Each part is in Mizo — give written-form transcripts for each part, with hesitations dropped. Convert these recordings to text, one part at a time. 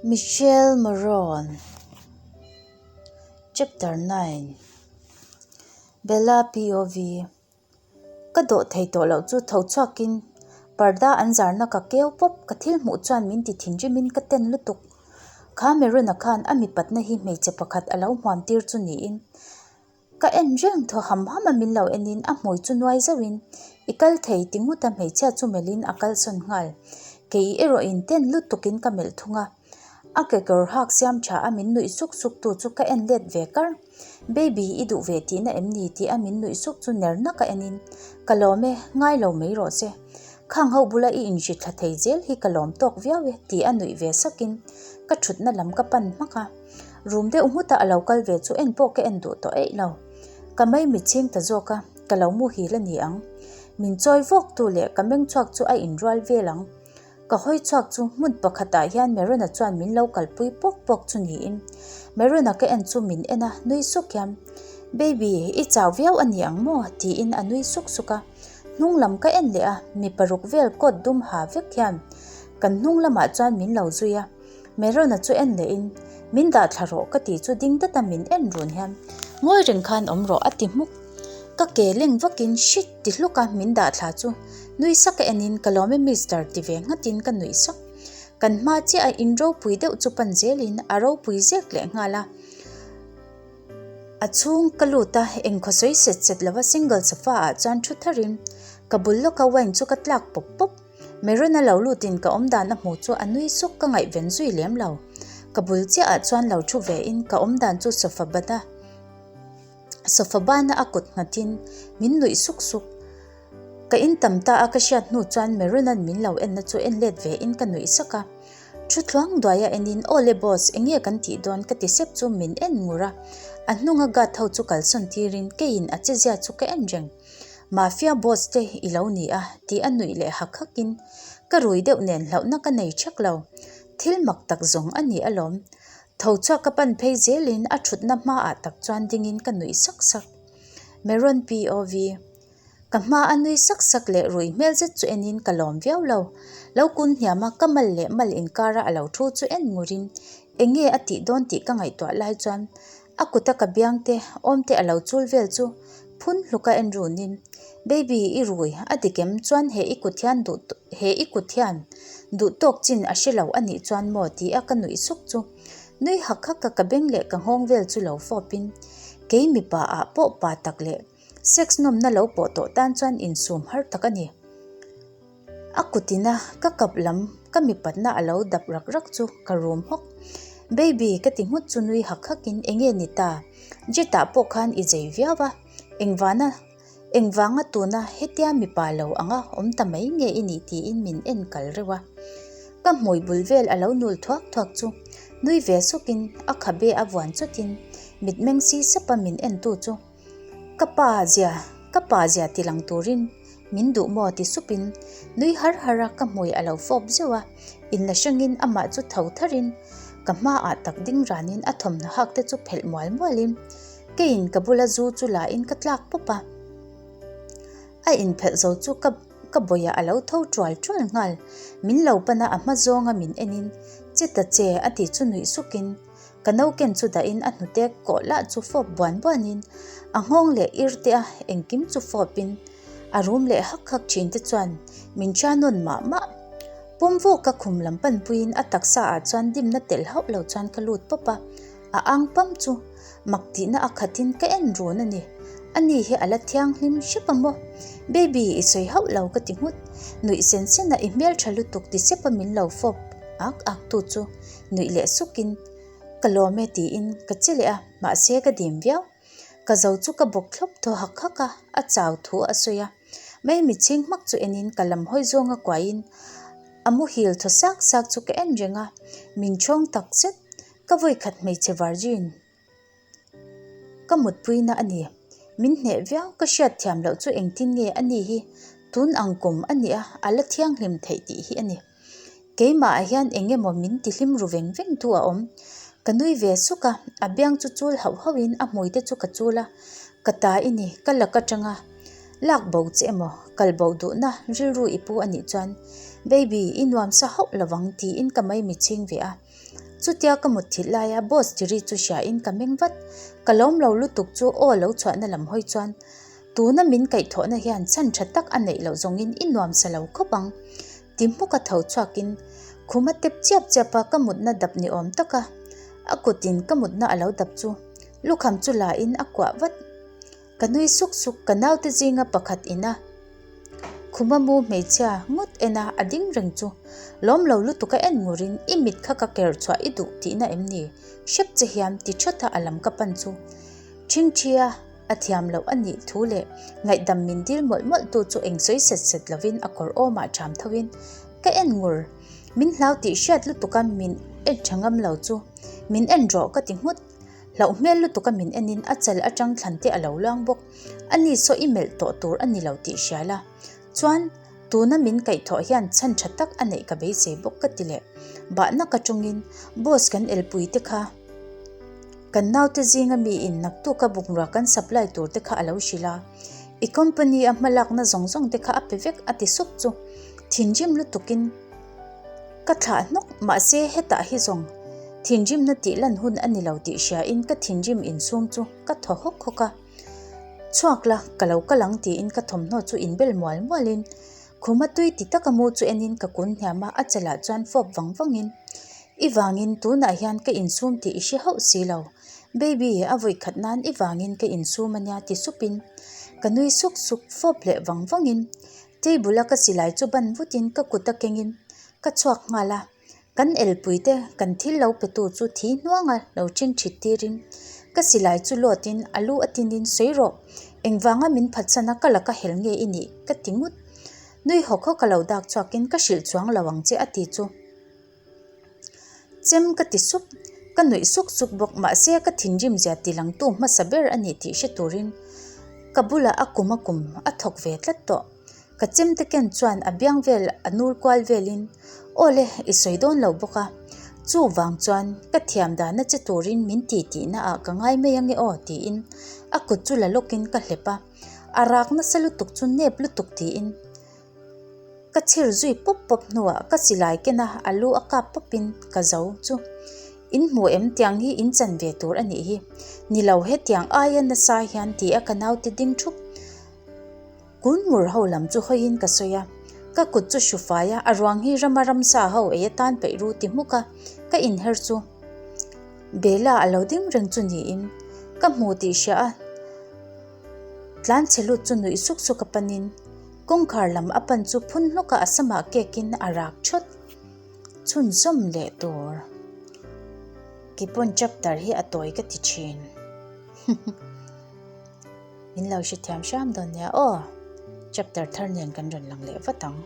Michelle Moron Chapter 9 Bella POV Ka dawh thei tawh loh chu tho chhuakin parda an zarna ka keu pawp ka thil hmuh chuan min ti thinrimin ka ten lutuk. Kha Merona khan a mipatna hi hmeichhe pakhat a lo hmuam tir chu niin Ka en reng thaw ham ham a min lo enin a hmui chu nuai zauhin I kal thei ti nghut a hmeichhia chu melhin a kalsawn nghal. Kei erawhin ten lutukin ka melh thung a. A kekawr hak siam tha a min nuih suk suk tu chu ka en let ve kar. Baby i duh ve tihna em ni tih a min nuih suk chu ner nak a enin Ka lawm e, ngai lo mai rawh se. Khang ho bula i inhri thla thei zel hi ka lawm tawk viau e ti a nuih ve sakin ka thutna lam ka pan hmak a. Rum deuh nghut a a lo kal ve chu en pawh ka en duh tawh eih lo. Ka mei mit chhing ta zawk a, ka lo muhil a ni ang. Min chawi vawk tu leh ka meng chhuak chu a inrual vel ang. Ka hawi chhuak chu hmun pakhatah hian Merona chuan min lo kalpui pawk pawk chu niin. Merona ka en chu min en a, nui suk hian, Baby, i chau viau a ni ang maw? tiin a nui suk suk a. Hnung lam ka en leh a, mi paruk vel coat dum ha vek hian kan hnung lamah chuan min lo zui a. Merona chu en leh in, Min dah thla rawh ka ti chu ding data min en run hian, Ngawi reng khan awm rawh a ti hmuk. Ka ke leng vakin shit ti hluk a min dah thla chu nui sak a en in ka lawm e Mister ti ve nghat in ka nuih sak. Kan hma chiah a in ropui deuh chu pan zel in a ropui zek leh nghal a. A chhung ka lut a engkhaw sawi set set lova single sofa ah chuan thu thar in ka bul lawka wine chu ka tlak pawp pawp. Merona lo lutin ka awmdan a hmu chu a nui suk ka ngaihven zui lem lo. Ka bul chiah ah chuan lo thu ve in ka awmdan chu sofa bana sofa bana a kut nghatin min nuih suk suk. Ka in tam ta a ka hriat hnu chuan Merona'n min lo enna chu en let ve in ka nuih sak a. Thu thluang duai a enin aw le boss enge kan tih dawn ka ti sep chu min en ngur a. A hnunga guard ho chu kalsawn tirin keiin a chezia chu ka en reng. Mafia boss te i lo ni a tih a nuih leh hak hak in ka rui deuh nen hlauhna ka nei thek lo. Thil mak tak zawng a ni alawm. Tho chhuak ka pan phei zel in a thutna hma ah tak chuan ding in ka nuih sak sak. Meron POV. Ka hma a nui sak sak leh rui hmel zet chu en in ka lawm viau lo. Lo kun hniam a ka mal leh mal inkar a a lo thu chu en ngur in eng nge a tih dawn tih ka ngaihtuah lai chuan A kuta ka biang te, awm te a lo chul vel chu phun hluk a en runin, Baby, i rui, a dik em? Chuan he i kut hian duh he i kut hian duh tawk chin a hre lo a nih chuan maw? ti a ka nuih suk chu nui hak hak a ka beng leh ka nghawng vel chu lo fawpin, Kei mipa ah pawh pa tak leh sex nawmna lo pawh tawh tan chuan insum har tak a ni. A kutina ka kap lam ka mipatna a lo dap rak rak chu ka rum hawk. Baby ka ti nghut chu nui hak hakin enge ni ta? Jet-ah pawh khan i zei viau a, engvana engvanga tuna hetia mipa lo anga awm ta mai nge i nih tiin min en kal reuh a. Ka hmui bul vel a lo nul thuak thuak chu nui ve sukin a khabe a vuan chawtin mitmeng si sapa min entu chu Ka pa zia, ka pa zia ti lang turin min duh maw ti supin nui har har a ka hmui a lo fawp zeuh a, inla hrangin amah chu tho tharin ka hmaah tak ding ranin a thawmhnaw hak te chu phelh mual mualin keiin ka bula zu chu lain ka tlak pawp a. A inphelh zo chu ka ka bawihah a lo tho tual tual nghal, min lo pana a hma zawnga min enin che ta che a ti chu nuih sukin Ka noken chu dahin a hnute kawh lah chu fawp buan buanin a nghawng leh ir te a engkim chu fawpin a rum leh hak hak thin te chuan min ṭha nawn mah mah. Pawm vawk ka khum lam panpuiin a taksa ah chuan dimna telh hauh lo chuan ka lut pawp a, a ang pam chu mak tihna a khatin ka en run a ni. Ani hi a la thianghlim hrep a maw? Baby i sawi hauh lo ka ti nghut. Nuih sen sen a i hmelṭha lutuk ti sep a min lo fawp ak ak tu chu Nuih leh sukin, Ka lawm e tiin ka che leh a, mahse ka dim viau. Ka zo chu ka bawk thlawp thaw hak hak a, a chau thu a sawi a. Mai mitchhing hmak chu enin ka lam hawi zawnga kuaiin a muhil thaw sak sak chu ka en reng a, min chhawng tak zet. Ka vawikhat hmeichhe virgin. Ka mutpuina a ni. Min hneh viau ka hriat thiam loh chu engtin nge a ni hi tun ang kum a nia a la thianghlim theih tih hi a ni. Keimah ah hian eng emaw min ti hlim ru veng veng tu a awm. Ka nui ve suk a, a biang chu chul hauh hauh in a hmui te chu ka chul a, ka ta i ni, ka lak atang a lak bo che emaw kal bo duhna rilru i pu a nih chuan baby i nuamsa hauh lovang tiin ka mai mi chhing ve a. Chutia ka mutthilh laia boss tiri chu hriain ka meng vat. Ka lawm lo lutuk chu aw lo chhuahna lam hawi chuan tuna min kaihthawhna hian chhan tha tak a neih loh zawngin i nuam sa lo khawp ang. Ti hmuka tho chhuakin khum a tep chiap chiap a ka mutna dap ni awm taka a kutin ka mutna a lo dap chu lukham chu la in a kuah vat. Ka nui suk suk, ka naute zinga pakhat ina khuma mu hmeichhia ngawt ena a ding reng chu lawm lo lutuk a en ngurin i mit kha ka ker chhuah i duh tihna em ni? Hrep che hiam ti thawt a a lam ka pan chu ṭhingṭhia a thiam loh a nih thu leh ngaihdam min dil mawlh mawlh tu chu eng sawi set set lovin a kawr awmah ṭham thoin ka en ngur. Min hlau tih hriat lutuka min en ṭha ngam lo chu min en rawh ka ti nghut. Hlauh hmel lutuk a min enin a chal atang thlan te a lo luang bawk. A ni saw i melh tawh tur a ni lo tih hria la. Chuan, tuna min kaihthawh hian chhan tha tak a neih ka beisei bawk ka ti leh. Bahna ka tawngin, Boss kan elpui te kha kan naute zinga miin naktuka bungrua kan supply tur te kha a lo hrilh a. I company a hmalakna zawng zawng te kha a pe vek a ti sup chu thinrim lutukin Ka thlah hnawk, mahse hetah hi zawng thinrimna tih lan hun a ni lo tih hriain ka thinrim insum chu ka thaw hawk hawk a. Chhuak la, ka lo kal ang tiin ka thawmhnaw chu inbel mual mualin khuma tui ti taka mu chu enin ka kun hniam a, a chalah chuan fawp vang vangin, I vangin tunah hian ka insum tih i hre hauh si lo. Baby, a vawi khat nan i vangin ka insum a nia ti supin ka nui suk suk, fawp leh vang vangin Table a ka silai chu ban vutin ka kut a kengin ka chhuak nghal a, kan elpui te kan thil lo pe tu chu thi hnuanga lo then thit tirin ka silai chu lawtin a lu a tinin sawi rawh, engvanga min phatsan a ka laka hel nge i nih ka ti ngut. Nui hawk hawk a lo dak chhuakin ka hrilh chuang lo ang che a ti chu. Chem ka ti sup, ka nuih suk suk bawk mahse ka thinrim zia ti langtu hmasa ber a ni tih hre turin ka bulah a kum a kum a thawk ve tlat tawh. Ka chem te ken chuan a biang vel a nul kual velin aw le i sawi dawn lo bawk a, chuvang chuan ka thiam dana che turin min ti tihna ah ka ngai mai ange aw tiin a kut chu la lawkin ka hlep a, a rak nasa lutuk chu nep lutuk tiin. Ka chhir zui pawp pawp hnuah ka silai ken a, a lu a kap pawpin ka zo chu. In hmu em tiang hi in chan ve tur a nih hi. Ni lo hetiang aia nasa hian ti a ka naute ding thup. Kun ngur ho lam chu hawiin ka sawi a, ka kut chu hru fai a, a ruang hi rama ramsa ho ei atan peih ru ti hmuk a, ka inher chu. Bella a lo ding reng chu niin ka hmu tih hria a. Tlanchhe lut chu nuih suk suk a panin kawngkhar lam a pan chu phun hlawk a a samah kekin a rak thawt. Chhunzawm leh tur. Keipawn chapter hi a tawi ka ti thin. Min lo hrethiam hram dawn nia aw. Chapter thar nen kan rawn lang leh vat ang.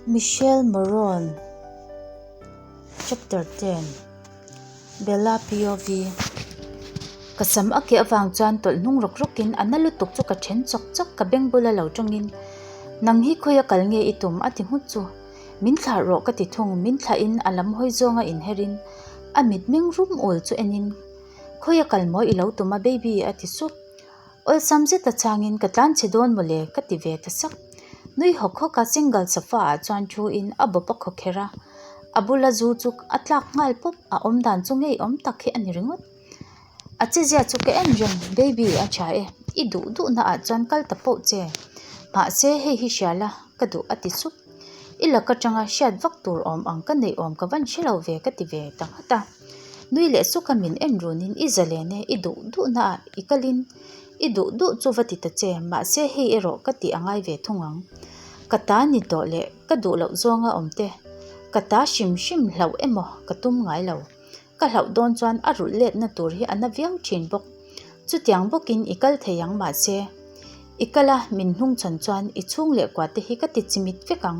Michelle Moron Chapter 10 Bella POV Ka sam a keh avang chuan tawlh hnung rawk rawkin a na lutuk chu ka then chawk chawk ka beng bula lo tawngin Nang hi khawi a kal nge i tum a ti nghut chu Min thlah rawh ka ti thung min thlahin a lam hawi zawnga inherin a mit meng rum ul chu enin Khawi a kal maw i lo tum a baby a ti sup. Awlsam zet a changin ka tlan chhe dawn mawle ka ti ve ta sak. Nui hawk hawk a single sofa ah chuan thu in a bawp a khaw kher a, a bula zu chu a tlak nghal pawp a awm dan chu ngeiawm tak hi a ni ringawt. A chezia chu ka en reng baby a tha e, i duh duh na ah chuan kal ta poh che mahse hei hi hria la ka duh a ti sup. I lak atanga hriat vak tur awm ang ka neih awm ka van hre lo ve ka ti ve ta nghat a. Nui leh suka min en runin i zalen e, i duh duhna ah i kalin i duh duh chu va ti ta che, mahse hei erawh ka tih a ngai ve thung ang. Ka ta ni tawh leh ka duh loh zawnga awm te, ka ta hrim hrim hlauh emaw ka tum ngai lo. Ka hlauh dawn chuan a rulh letna tur hi a na viau thin bawk. Chutiang bawkin i kal thei ang mahse, i kal a min hnungchhawn chuan i chhung leh kua te hi ka ti chimit vek ang,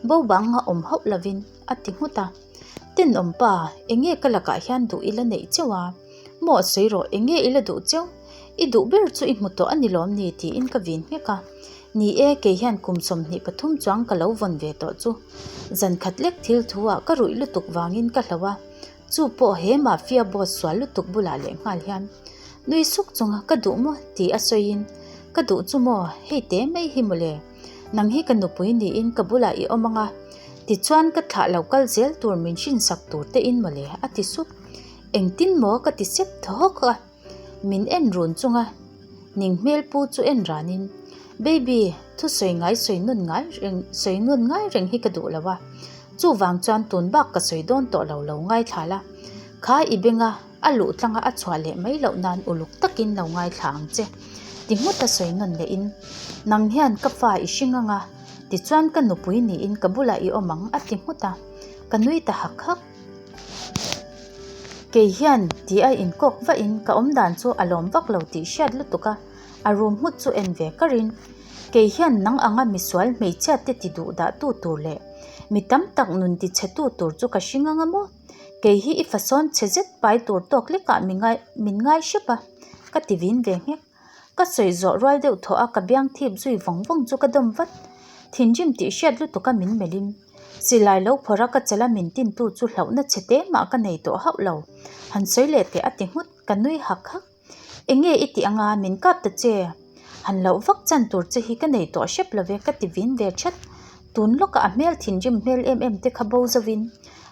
bo bang a awm hauh lovin a ti nghut a. Tenawm pa, enge ka lakah hian duh ila neih cheu a? Maw sawi rawh, enge ila duh cheu? I duh ber chu i hmu tawh a ni lawm ni tiin ka vin nghek a. Ni e, kei hian kum 23 chuang ka lo vawn ve tawh chu. Zan khat lek thil thu ah ka ruih lutuk vangin ka hloh a, chu pawh he mafia boss sual lutuk bulah leh nghal hian nui suk chunga ka duh maw ti a sawiin, Ka duh chu maw, hei te mai hi mawle. Nang hi ka nupui niin ka bulah i awm ang a. Tichuan ka thlah lo kal zel tur min hrinsak tur te in mawle a ti sup. Engtin maw ka ti sep thaw hawk a, min en run chunga ning hmel pu chu en ranin, Baby, thusawi ngai sawi nun ngai reng sawi nun ngai reng hi ka duh lo a, chuvang chuan tun bak ka sawi dawn tawh lo lo ngaithla la, kha i benga a luh tlanga a chhuah leh mai loh nan uluk takin lo ngaithla ang che ti nghut a sawi nawn lehin, Nang hian ka fa i hring ang a, tichuan ka nupui niin ka bulah i awm ang a ti nghut a, ka nui ta hak hak. Kei hian ti a inkawk vahin ka awm dan chu a lawm vak lo tih hriat lutuk a, a rum nghut chu en ve karin, Kei hian nang anga misual hmeichhia te ti duh dah tu tur leh mi tam tak nun ti chhe tu tur chu ka hring anga maw? Kei hi i fasawn chhe zet pai tur tawk lekah mi ngai min ngai hrep a, ka ti vin ve nghek. Ka sawi zawh rual deuh thawh a ka biang thip zui vawng vawng chu ka dawm vat. Thinrim tih hriat lutuk a min melhin. Silai lo phawrh a ka chala min tintu chu hlauhna chhe te mah ka nei tawh hauh lo. Han sawi leh teh a ti nghut, ka nui hak hak. Enge i tih anga min kap ta che? Han loh vak chan tur che hi ka nei tawh hrep lo ve ka ti vin ve that. Tun lawkah a hmel thinrim hmel em em te kha bo zovin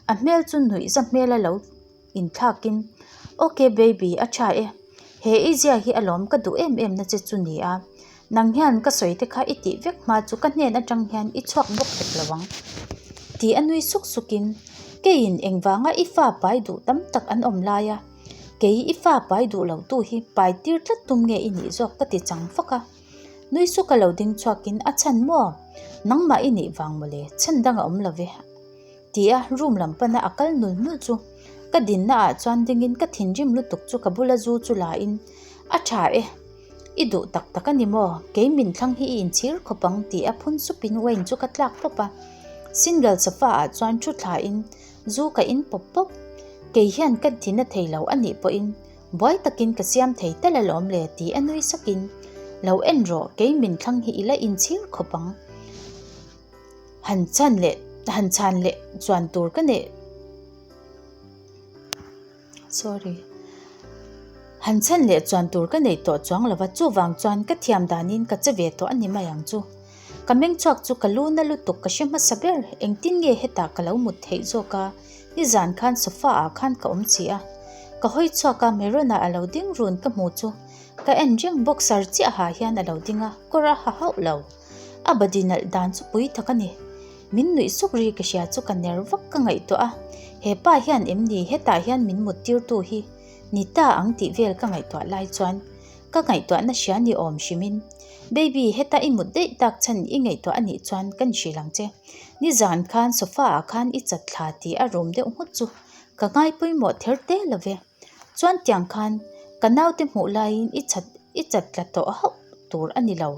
a hmel chu nuihza hmel a lo inthlakin Ok baby a tha e, he i zia hi alawm ka duh em em na che chu ni a, nang hian ka sawi te kha i tih vek hma chu ka hnen atang hian i chhuak bawk hek lo ang ti a nui suk sukin keiin engvanga i fa pai duh tam tak an awm lai a. Kei i fa pai duh lo tu hi pai tir tlat tum nge i nih zawk ka ti chang fak a. Nui suka lo ding chhuakin a chhan maw? Nangmah i nih vang mawle, chhan dang a awm lo ve ti a room lam pana a kal nul nul chu ka dinna ah chuan dingin ka thinrim lutuk chu ka bula zu chu la in a tha e, i duh tak tak a ni maw? Kei min thlang hi i inchhir khawp ang ti a phun supin wine chu ka tlak pawp a. Single sofa ah chuan thu thla in Zu ka in pawp pawp. Kei hian ka thin a thei lo a nih pawhin buai takin ka siam thei tal alawm le ti a nui sakin, Lo en rawh, kei min thlang hi i la inchhir khawp ang. Han chhan leh han chhan leh chuan tur ka neih. Sorry. Han chhan leh chuan tur ka nei tawh chuang lo va, chuvang chuan ka thiam danin ka che ve tawh a ni mai ang chu. Ka meng chhuak chu ka lu na lutuk ka hre hmasa ber, engtin nge hetah ka lo mut theih zawk a, nizan khan sofa ah khan ka awm chi a. Ka hawi chhuak a, Merona a lo ding run ka hmu chu ka en reng boxer chiaha hian a lo ding a, kawr a ha hauh lo. A body nalh dan chu pui tak a ni. Min nuih suk ri ka hria chu ka ner vak ka ngaihtuah a, he pa hian em ni hetah hian min mut tirtu hi ni ta ang tih vel ka ngaihtuah lai chuan ka ngaihtuahna hria ni awm hrimin Baby heta i mut daih tak chhan i ngaihtuah a nih chuan kan hrilh ang che. Nizan khan sofa ah khan i chat thla tih a rum deuh nghut chu ka ngai pawimawh ther te lo ve. Chuan tiang khan ka naute hmuh laiin i chat i chat tla tawh hauh tur a ni lo.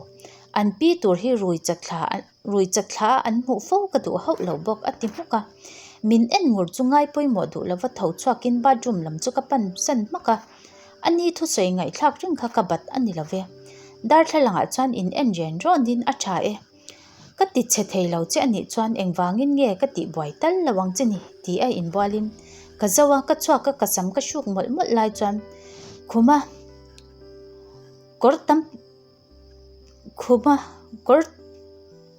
An pi tur hi rui chat thla Rui chatthla a an hmuh fo ka duh hauh lo bawk a ti hmuk a. Min en ngur chu ngai pawimawh duh lova tho chhuakin bathroom lam chu ka pan san hmak a. A ni thusawi ngaihthlak reng kha ka bat a ni lo ve. Darthlalangah chuan in en ren rawnin a tha e. Ka ti chhe thei lo che a nih chuan engvangin nge ka tih buai tal lo ang che ni ti a inbualin ka zo a, ka chhuak a ka sam ka hruk mawlh mawlh lai chuan khuma kawr tam Khuma kawr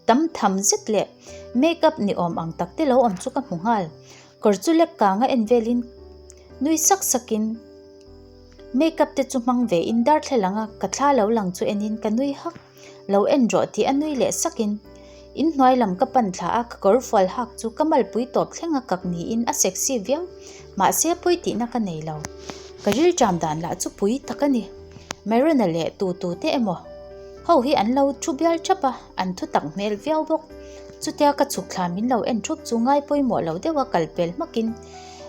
tam tham zet leh make up ni awm ang tak te lo awm chu ka hmu nghal. Kawr chu lek kang a en velin nui sak sakin make up te chu hmang ve in darthlalang a ka thla lo lang chu enin ka nui hak. Lo en rawh tih a nui leh sakin inhnuai lam ka pan thla a ka kawr fual hak chu ka malpui tawp thleng a kak niin a sexy viau mahse pawi tihna ka nei lo. Ka rilṭam dan lah chu pui tak a ni. Marina leh tu tu te emaw ho hi an lo thu bial thap a, an thu tak hmel viau bawk. Chutia ka chhuk thla min lo en thup chu ngai pawimawh lo deuha kal pel hmakin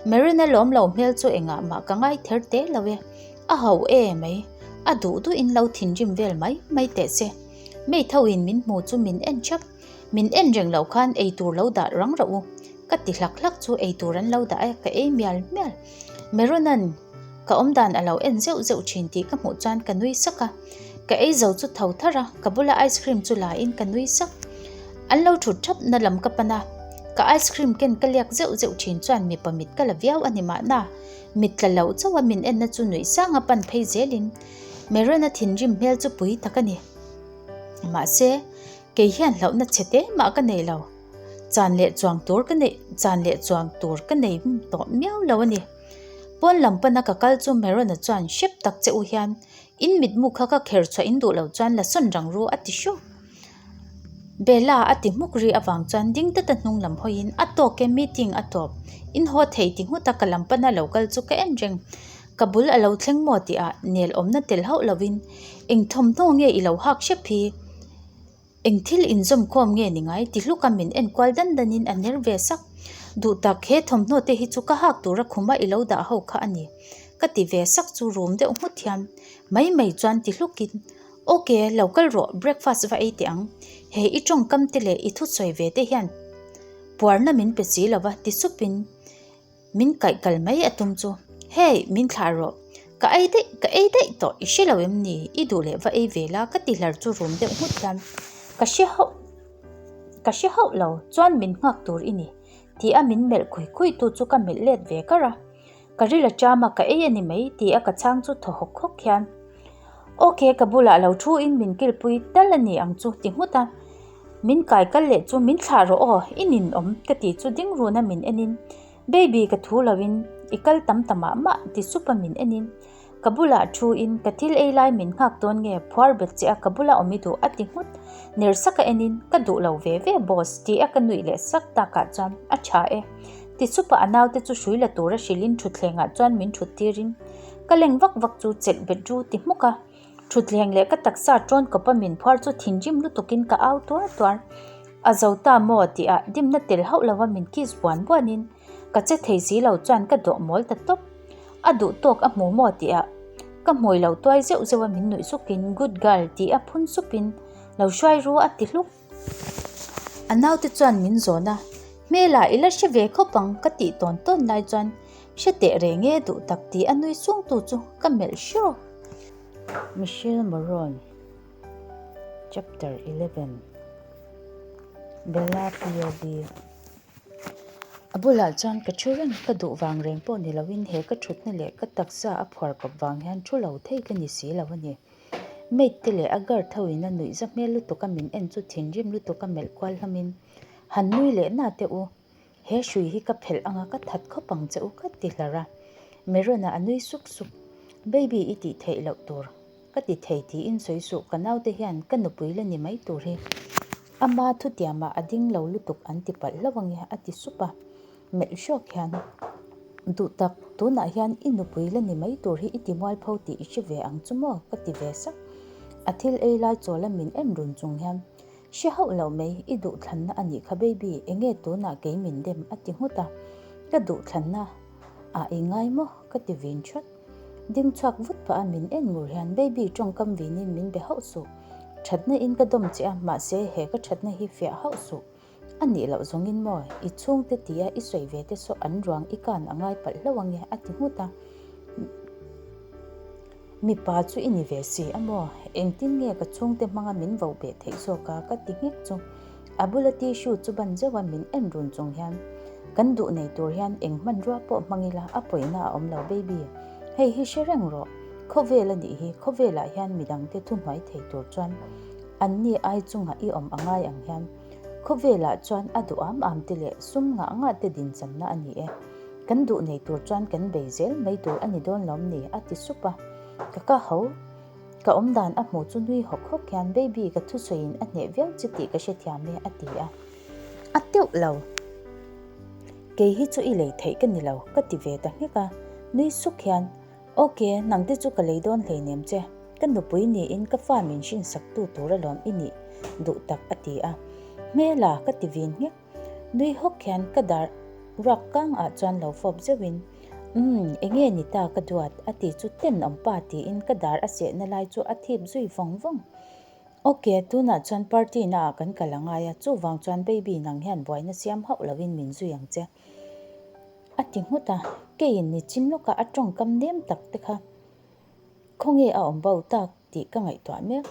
Marina lawm lo hmel chu engah mah ka ngai ther te lo e. A ho e mai, a duh duhin lo thinrim vel mai mai teh se. Mate ho in min hmu chu min en thap, min en reng loh khan eitur lo dah rang rawh u. Ka ti hlak hlak chu eitur an lo dah e, ka ei mial mial. Merona'n ka awmdan a lo en zeuh zeuh thin tih ka hmuh chuan ka nui sak a, ka ei zo chu tho thar a, ka bula ice cream chu la in ka nui sak. An lo thut thap na lam ka pan a, ka ice cream ken ka liak zeuh zeuh thin chuan mipa mit ka la viau a ni mahna, mit tla loh chauh a min en na chu nuih sang a pan phei zel in Merona thinrim hmel chu pui tak a ni. Mahse, kei hian hlauhna chhe te mah ka nei lo. Chan leh chuang tur ka neih chan leh chuang tur ka nei tawh miau lo a ni. Pawn lam pana ka kal chu Meron-a chuan hrep tak che u hian in mitmu kha ka kher chhuah in duh loh chuan la sawn rang ru a ti hrawk. Bella a ti hmuk ri avang chuan ding tata hnung lam hawiin a tawk e meeting a tawp. In haw thei ti nghut a ka lam pana lo kal chu ka en reng. Ka bul a lo thleng maw tih ah nel awmna tel hauh lovin eng thawmhnaw nge i lo hak hrep hi? Eng thil inzawm khawm nge ni ngai? ti hluka min en kual dan danin a ner ve sak. Duh tak, he thawmhnaw te hi chu ka hak tura khuma i lo dah ho kha a ni. Ka ti ve sak chu rum deuh nghut hian mai mai chuan ti hlukin, Ok, lo kal rawh, breakfast va ei teh ang. He i tawngkam te leh i thusawi ve te hian puarna min pe si lo va ti supin Min kaih kal mai a tum chu, Hey, min thlah rawh. Ka ei daih, ka ei daih tawh, i hre lo em ni? I duh leh va ei ve la, ka ti hlar chu rum deuh nghut hian, Ka hre hauh, ka hre hauh lo, chuan min nghak tur i ni, ti a min melh khui khui tu chu ka melh let ve kar a. Ka ril a ṭam a, ka ei a ni mai, ti a ka chhang chu thaw hawk hawk hian, Ok, ka bulah lo thu in min kilpui tal a ni ang chu, ti nghut a. Min kai kal leh chu min thlah rawh aw, i nin awm ka tih chu ding run a min en in, Baby ka thu lo in i kal tam ta mah mah ti sup a min en in, ka bulah thu in ka thil ei lai min nghak dawn nge phuar bet che a ka bula awm i duh a ti nghut, ner sak a en in ka duh lo ve ve boss ti a ka nuih leh sak tak ah chuan a tha e ti sup a a naute chu hrui la tur a hrilh in thutthleng ah chuan min thut tir in ka leng vak vak chu chelh bet ru ti hmuk a. Thutthleng leh ka taksa tawn kawpa min phuar chu thinrim lutukin ka au tuar tuar. A zo ta maw tih ah dimna tel hauh lova min kiss buan buanin ka che thei si lo chuan ka dawh mawl ta tawp. A duh tawk a hmu maw tih ah ka hmui lo tuai zeuh zeuh a min nuih sukin good girl tih a phun supin lo hruai ru a ti hluk. A naute chuan min zawn a, hmelah i la hre ve khawp ang ka tih tawn tawn lai chuan hre teh reng e duh tak tih a nui sungtu chu ka melh hriau. Michelle Moron Chapter 11 Bella POV A bulah chuan ka thu reng ka duh vang reng pawh ni loin he ka thutna leh ka taksa a phuar kawp vang hian thu lo thei ka ni si lo a ni. Maid te leh a guard ho in a nuih za hmel lutuk a min en chu thinrim lutuk a melh kual hlawmin han nui leh na teh u. He hrui hi ka phelh anga ka that khawp ang che u ka ti hlar a. Meron-a a nui suk suk. Baby i tih theih loh tur ka ti thei tiin sawi suh ka naute hian ka nupui la ni mai tur hi. Ama thutiamah a ding lo lutuk an ti palh hlauh ange a ti sup a. Melh hrawk hian duh tak tunah hian i nupui la ni mai tur hi i ti mualpho tih i hre ve ang chu maw ka ti ve sak. A thil ei lai chawla min en run chung hian Hre hauh lo mai, i duhthlanna a nih kha baby, enge tunah kei min dem a ti nghut a, ka duhthlanna ah i ngai maw ka ti vin thawt. Ding chhuak vut pah a min en ngur hian baby tawngkam vinin min be hauh suh, thatna in ka dawm che a mahse he ka thatna hi fiah hauh suh a nih loh zawngin maw i chhungte tia i sawi ve te saw an ruang i kan a ngai palh hlauh ange a ti nghut a. Mipa chu i ni ve si a maw? Engtin nge ka chhungte hmanga min vo beh theih zawk a? ka ti nghek chu. A bula tissue chu ban zeuh a min en run chung hian, Kan duh nei tur hian eng hmanrua pawh hmang ila a pawina a awm lo baby. Hei hi hre reng rawh. Khawvel a nih hi, khawvelah hian midangte thuhnuai thei tur chuan anni ai chunga i awm a ngai ang hian khawvelah chuan a duh am am te leh sum ngah ngah te dinchanna a ni e. Kan duh nei tur chuan kan bei zel mai tur a ni dawn lawm ni? a ti sup a. Ka ka ho. Ka awm dan a hmuh chu nui hawk hawk hian Baby ka thusawiin a hneh viau che tih ka hrethiam e a ti a. A teuh lo. Kei hi chu i lei theih ka ni lo ka ti ve ta nghek a. Nui suk hian Ok, nang te chu ka lei dawn hleinem che. Ka nupui niin ka fa min hrinsak tu tur alawm i nih duh tak a ti a. Hmela ka ti vin nghek. Nui hawk hian ka dar ruak kang ah chuan lo fawp zeuh in, Umm, enge ni ta ka duat? a ti chu tenawm pa tiin ka dar a sehna lai chu a thip zui vawng vawng. Ok, tunah chuan party na ah kan kal a ngai a, chuvang chuan baby nang hian buaina siam hauh lo in min zui ang che. A ti nghut a, keiin nichin lawkah a tawngkam nem tak te kha Khawnge a awm bo tak tih ka ngaihtuah mek.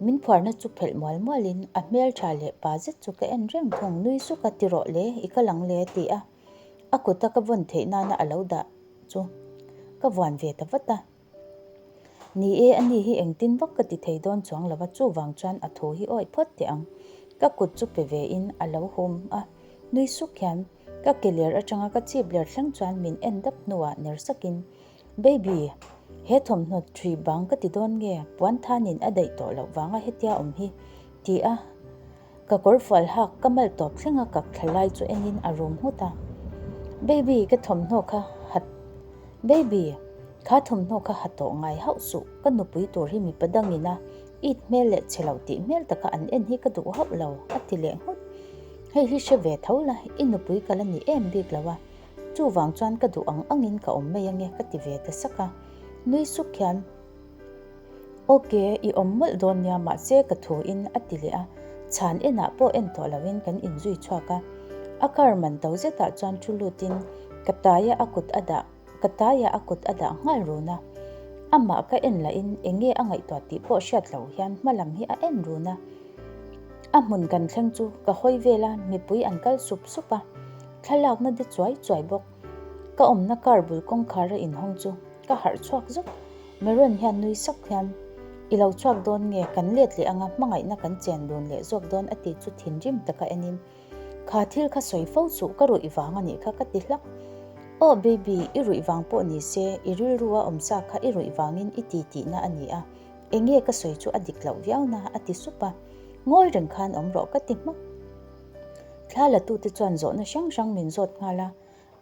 Min phuarna chu phelh mual mualin a hmeltha leh pa zet chu ka en reng thung. Nui suk a ti rawh le, i kal ang le ti a a kuta ka vawn theih nana a lo dah chu ka vuan ve ta vat a. Ni e, ani hi engtin vak ka ti thei dawn chuang lo va, chuvang chuan a thu hi awih phawt teh ang. Ka kut chu pe ve in a lo hum a. Nui suk hian ka ke ler atanga ka chip ler thleng chuan min en dap hnuah ner sakin, Baby, he thawmhnaw ṭhi bang ka ti dawn nge? Puan thanin a daih tawh loh vanga hetia awm hi, ti a ka kawr fual hak ka mal tawp thlenga kak thla lai chu enin a rum nghut a. Baby, ka thawmhnaw kha ha Baby, kha thawmhnaw kha ha tawh ngai hauh suh, ka nupui tur hi mipa dangin a it hmel leh chhe lo tih hmel taka an en hi ka duh hauh lo, a ti leh nghut. Hei hi hre ve tho la, i nupui ka la ni em bik lo a, chuvang chuan ka duh ang angin ka awm mai ange ka ti ve ta sak a. Nui suk hian, Ok, i awm mawlh dawn nia mahse ka thu in a ti leh a, chhan enah pawh en tawh loin kan inzui chhuak a. A car man to zetah chuan thu lutin ka taia a kut a dah Ka taiah a kut a dah nghal run a, amah ka en lahin eng nge a ngaihtuah tih pawh hriat loh hian hma lam hi a en run a. A hmun kan thleng chu ka hawi vel a, mipui an kal sup sup a, thlalakna de chuai chuai bawk. Ka awmna car bul kawngkhar a inhawng chu ka harh chhuak zuk. Meron hian nui sak hian, I lo chhuak dawn nge, kan let leh anga hmangaihna kan chen dun leh zawk dawn a ti chu thinrim taka enin, Kha thil kha sawi fo suh, ka ruih vang a nih kha ka ti hlak. Aw baby, i ruih vang pawh ni se, i rilru a awm sa kha i ruih vangin i ti tihna a ni a, enge ka sawi chu a dik loh viau na a ti sup a. Ngawi reng khan awm rawh ka ti hmak. Thla la tute chuan zawhna hrang hrang min zawt nghal a,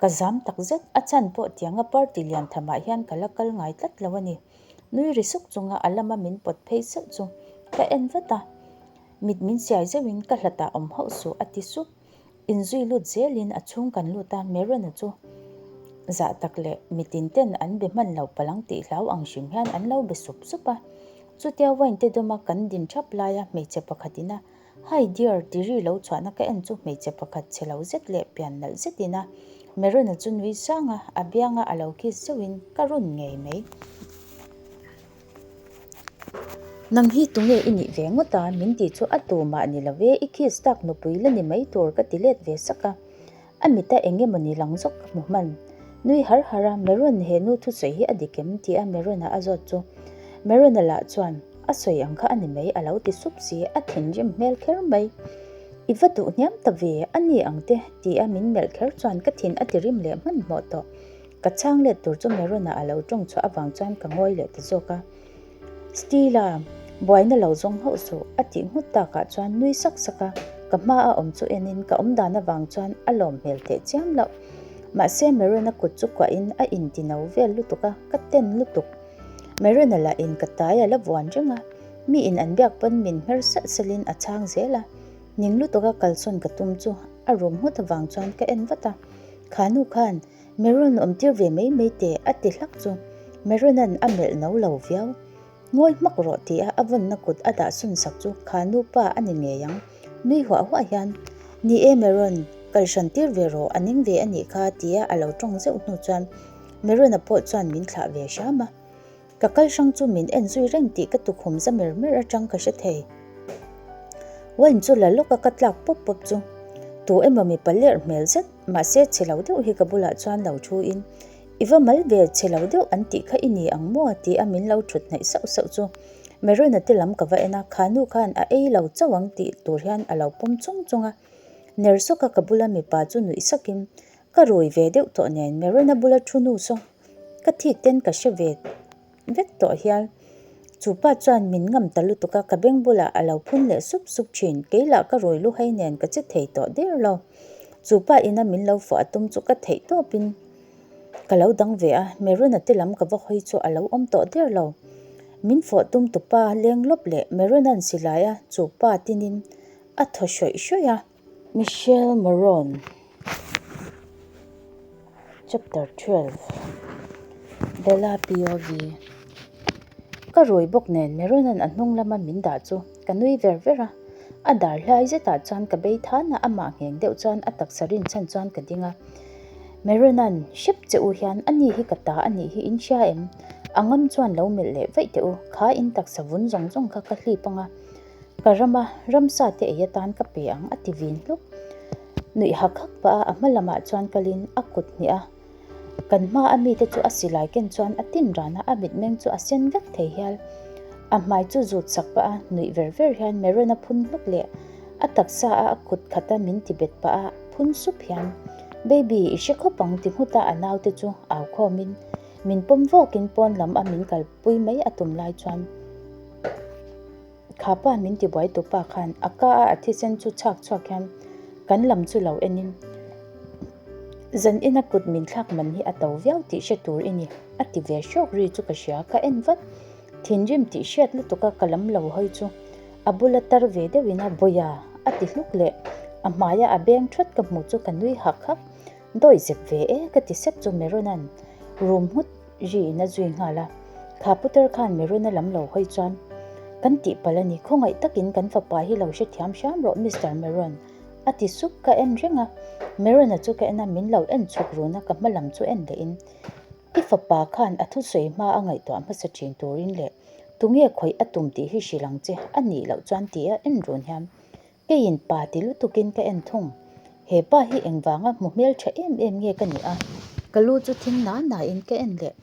ka zam tak zet, a chhan pawh tianga party lian thamah hian ka la kal ngai tlat lo a ni. Nui ri suk chunga a lama min pawt phei sauh chu ka en vat a. Mit min siai zeuhin ka hlatah awm hauh suh a ti sup. Inzui lut zelin a chhung kan lut a, Meron-a chu zah tak leh mitin ten an be hman lo palang tih hlau ang hrim hian an lo be sup sup a. Chutia wine te dawma kan din thap laia hmeichhe pakhatin a Hi dear ti ri lo chhuahna ka en chu hmeichhe pakhat chhe lo zet leh pian nalh zetin a Meron-a chu nui sang a, a bianga a lo kiss zeuhin ka run ngei mai. Nang hi tunge i nih ve ngawt a? Min tih chu a tu mah ni lo e, i kiss tak nupui la ni mai tur ka ti let ve sak a. A mita eng emaw ni lang zawk ka hmu hman. Nui har har a, Meron he nu thusawi hi a dik em? ti a Meron-a a zawt chu. Meron-a lah chuan, A sawi ang kha a ni mai a lo ti sup si, a thinrim hmel kher mai. I va duh hniam ta ve, a ni ang te ti a min melh kher chuan ka thin a ti rim leh hmanhmawh tawh. Ka chhang let tur chu Merona a lo tawng chhuah avang chuan ka ngawi leh ta zawk a. Stila, buaina lo zawng hauh suh, a tih nghut takah chuan nui sak sak a, ka hma a awm chu enin ka awm dan avang chuan a lawm hmel teh chiam loh. Mahse Merona kut chu kuahin a inti no vel lutuk a, ka ten lutuk. Merona lah in ka tai a la vuan reng a, mi in an biak pawn min hmer salh salhin a chhang zel a, ning lutuk a kalsawn ka tum chu a rum nghut avang chuan ka en vat a, kha nu khan Meron awm tir ve mai mai teh a ti hlak chu Merona'n a melh no lo viau. Ngawi hmak rawh ti a a vawnna kut a dah sun sak chu kha nupa a ni ngei ang. Nui huah huah hian, Ni e Meron, kal hran tir ve rawh, a ning ve a nih kha ti a a lo tawng zeuh hnu chuan Merona pawh chuan min thlah ve hram a. Ka kal hrang chu min en zui reng tih ka tukhum za mer mer atang ka hre thei. Wine chu la lawk a ka tlak pawp pawp chu tu emaw mipa lerh hmel zet mahse chhe lo deuh hi ka bulah chuan lo thu in I va mal ve chhe lo deuh an tih kha i ni ang maw ti a min lo thut hnaih sauh sauh chu Merona te lam ka va en a kha nu khan a ei lo chauh ang tih tur hian a lo pawm chung chung a. Ner sawk a ka bula mipa chu nuih sakin ka rui ve deuh tawh nen Merona bula thu nu saw Ka thik ten ka hre ve vek tawh hial. Chu pa chuan min ngam ta lutuk a, ka beng bulah a lo phun leh sup sup thin. Kei lah ka rawi lu hai nen ka che thei tawh der lo. Chu pa ina min lo fuah a tum chu ka theih tawpin ka lo dang ve a, Meruna te lam ka va hawi chu a lo awm tawh der lo. Min fawh tum tu pa leng lawp leh Meruna'n silai a, chu pa tinin a thaw hrawih hrawih a. Michelle Moron Chapter 12 Bella POV Ka rui bawk nen Merona'n a hnung lama min dah chu ka nui ver ver a, a dar hlai zetah chuan ka bei than a, amah ngheng deuh chuan a taksa rinchhan chuan ka ding a. Merona'n hrep che u hian a ni hi ka ta a nih hi in hria em? A ngam chuan lo melh leh vaih teh u, kha in taksa vun zawng zawng kha ka hlip ang a, Ka rama ramsa te ei atan ka pe ang a ti vin hluk. Nuih hak hak pah a a hma lamah chuan kalin a kut hnih a. Kan hma a mite chu a silai ken chuan a tin ran a, a mitmeng chu a sen vek thei hial. A hmai chu zut sak pah a, nuih ver ver hian Meron a phun hluk leh a taksa a a kut khat a min ti bet pah a phun sup hian, Baby, i hre khawp ang ti nghut a a naute chu au khawmin min pawm vawkin pawn lam a min kalpui mai a tum lai chuan kha pa min tibuai tu pa khan a ka a a thisen chu chhak chhuak hian kan lam chu lo enin zan ina kut min thlak man hi a to viau tih hre tur i ni a ti ve hrawk ri chu ka hria ka en vat. Thinrim tih hriat lutuk a ka lam lo hawi chu a bula tar ve deuhin a bawih a, a ti hluk leh. A hmaia a beng thawt ka hmuh chu ka nui hak hak. Dawi zep ve e ka ti sep chu Merona'n rum nghut riin a zui nghal a. Kha putar khan Merona lam lo hawi chuan kan tihpalh a ni, khawngaih takin kan fapa hi lo hrethiam hram rawh Mister Meron a ti sup ka en reng a. Merona chu ka en a, min lo en chhuk run a, ka hma lam chu en lehin I fapa khan a thusawi hma a ngaihtuah hmasa thin turin leh tunge khawih a tum tih hi hrilh ang che a nih loh chuan ti a en run hian keiin pa ti lutukin ka en thung. He pa hi engvanga hmu hmel tha em em nge ka nih a? Ka lu chu thing na na in ka en leh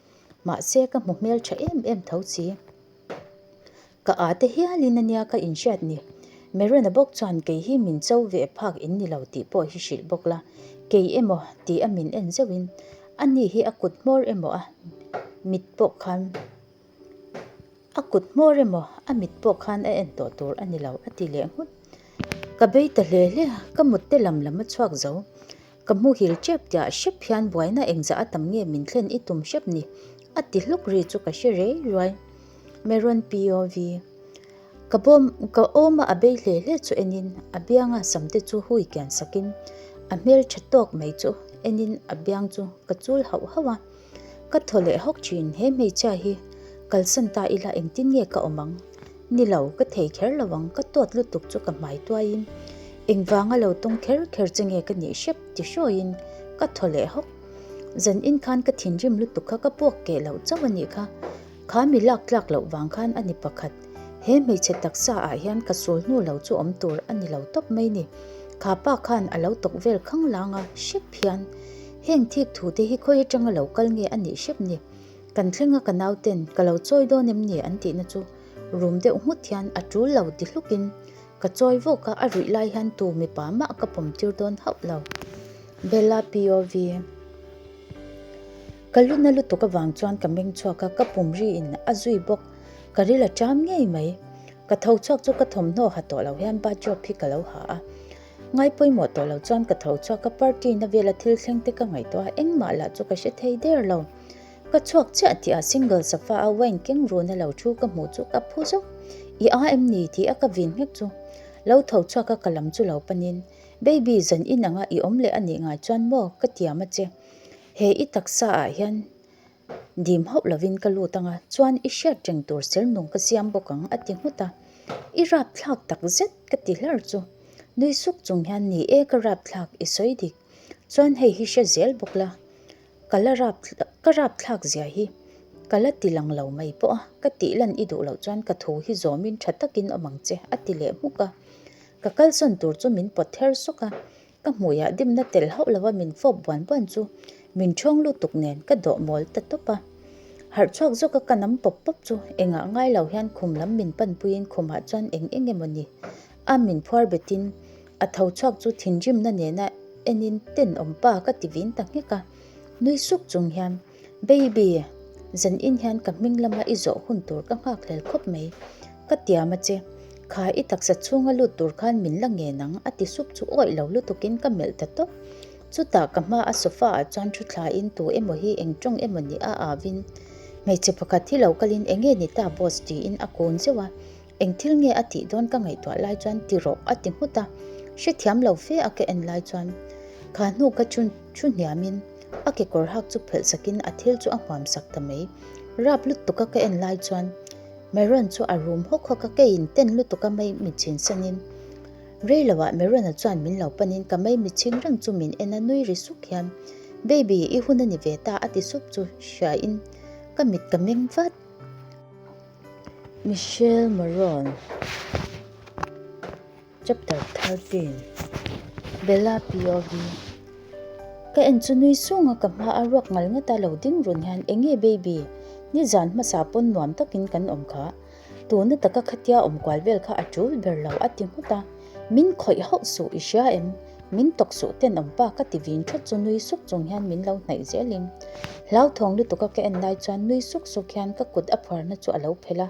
mahse ka hmu hmel tha em em tho si. Ka â te hialin a nia ka inhriat ni. Merona bawk chuan kei hi min cho ve phak in ni lo tih pawh hi hrilh bawk la, kei emaw ti a min en zeuhin a ni hi a kut hmawr emaw a mit pawh khan a kut hmawr emaw a mit pawh khan a en tawh tur a ni lo a ti leh nghut. Ka bei ta hle hle a, ka mut te lam lam a chhuak zo. Ka hmuhil tep tiah hrep hian buaina engzah a tam nge min thlen i tum hrep ni? a ti hluk ri chu ka hre rei ruai. Meron POV. Ka bawm ka awma a bei hle hle chu enin a bianga samte chu hui kian sakin a hmel tha tawk mai chu enin a biang chu ka chul hauh hauh a. Ka thaw leh hawk thin he hmeichhia hi kalsan ta ila engtin nge ka awm ang? Ni lo, ka thei kher lo ang, ka tawt lutuk chu ka hmai tuaiin engvanga lo tawng kher kher che nge ka nih hrep ti hrawiin ka thaw leh hawk. Zan in khan ka thinrim lutuk kha ka puak keh loh chauh a nih kha. Kha mi lak tlak loh vang khan a ni pakhat. He hmeichhe taksa ah hian ka sul hnu lo chu awm tur a ni lo tawp mai ni. Kha pa khan a lo tawk vel khang lang a, hrep hian heng thik thu te hi khawi atanga lo kal nge a nih hrep ni. Kan thleng a ka nau ten ka lo chawi dawn em ni an tihna chu rum deuh nghut hian a tul lo ti hlukin ka chawi vawk a, a ruih lai hian tu mipa mah ka pawm tir dawn hauh lo. Bella POV. Ka lu na lutuk avang chuan ka meng chhuak a, ka pum riin a zui bawk. Ka ril a ṭam ngei mai. Ka tho chhuak chu ka thawmhnaw ha tawh lo hian bathrobe hi ka lo ha a. Ngai pawimawh tawh lo chuan ka tho chhuak a, party na vela thil thleng te ka ngaihtuah a, engmah lah chu ka hre thei der lo. Ka chhuak chiah tih ah single sofa a wine keng run a lo thu ka hmuh chu ka phu zawk. I a em ni tih a ka vin nghek chu. Lo tho chhuak a ka lam chu lo panin, Baby zan in anga i awm leh a nih ngai chuan maw ka tiam a che. He i taksa ah hian dim hauh lovin ka lut anga chuan i hriat reng tur ser nung ka siam bawk ang a ti nghut a. I rap thlak tak zet ka ti hlar chu. Nui suk chung hian ni e ka rap thlak i sawi dik. Chuan hei hi hre zel bawk la. Ka la rap ka rap thlak zia hi ka la ti lang lo mai pawh a, ka tih lan i duh loh chuan ka thu hi zawmin tha takin awm ang che a ti leh hmuk a. Ka kalsawn tur chu min pawt ther sawk a. Ka hmuiah dimna tel hauh lova min fawp buan buan chu min ṭhawng lutuk nen ka dawh mawl ta tawp a. Harh chhuak zawka ka nam pawp pawp chu engah ngai lo hian khum lam min panpuiin khumah chuan eng eng emaw ni a min phuar betin a tho chhuak chu thinrimna nena enin tenawm pa ka ti vin ta nghek a. Nui suk chung hian Baby, zan in hian ka hming lama i zawh hun tur ka nghak hlel khawp mai. Ka tiam a che, kha i taksa chhunga lut tur khan min la ngen ang a ti sup chu awih lo lutukin ka melh ta tawp. Chutah ka hma a sofa ah chuan thu thlain tu emaw hi eng tawng emaw ni a avin hmeichhe pakhat hi lo kalin enge ni ta boss tiin a kun zeuh a. Eng thil nge a tih dawn ka ngaihtuah lai chuan ti rawh a ti nghut a, hrethiam lo fe a ka en lai chuan kha hnu ka chhun thu hniamin a kekawr hak chu phelh sakin a thil chu a hmuam sak ta mai. Rap lutuk a ka en lai chuan Meron chu a rum hawk hawk a, keiin ten lutuk a mai mitchhin sanin rei loah Meron-a chuan min lo panin ka mai mitchhing reng chu min en a nui ri suk hian Baby i hun a ni ve ta a ti sup chu hriain ka mit ka meng vat. Michelle Moron Chapter 13 Bella POV Ka en chu nui sung a ka hma a ruak ngal ngat a lo ding run hian enge baby nizan hmasa pawn nuam takin kan awm kha tuna taka khatia awm kual vel kha a tul ber lo a ti nghut a min khawih hauh suh i hria em? Min tawk suh tenawm pa ka ti vin thawt chu nui suk chung hian min lo hnaih zelin hlauthawng lutuka ka en lai chuan nui suk suk hian ka kut a phuarna chu a lo phelh a,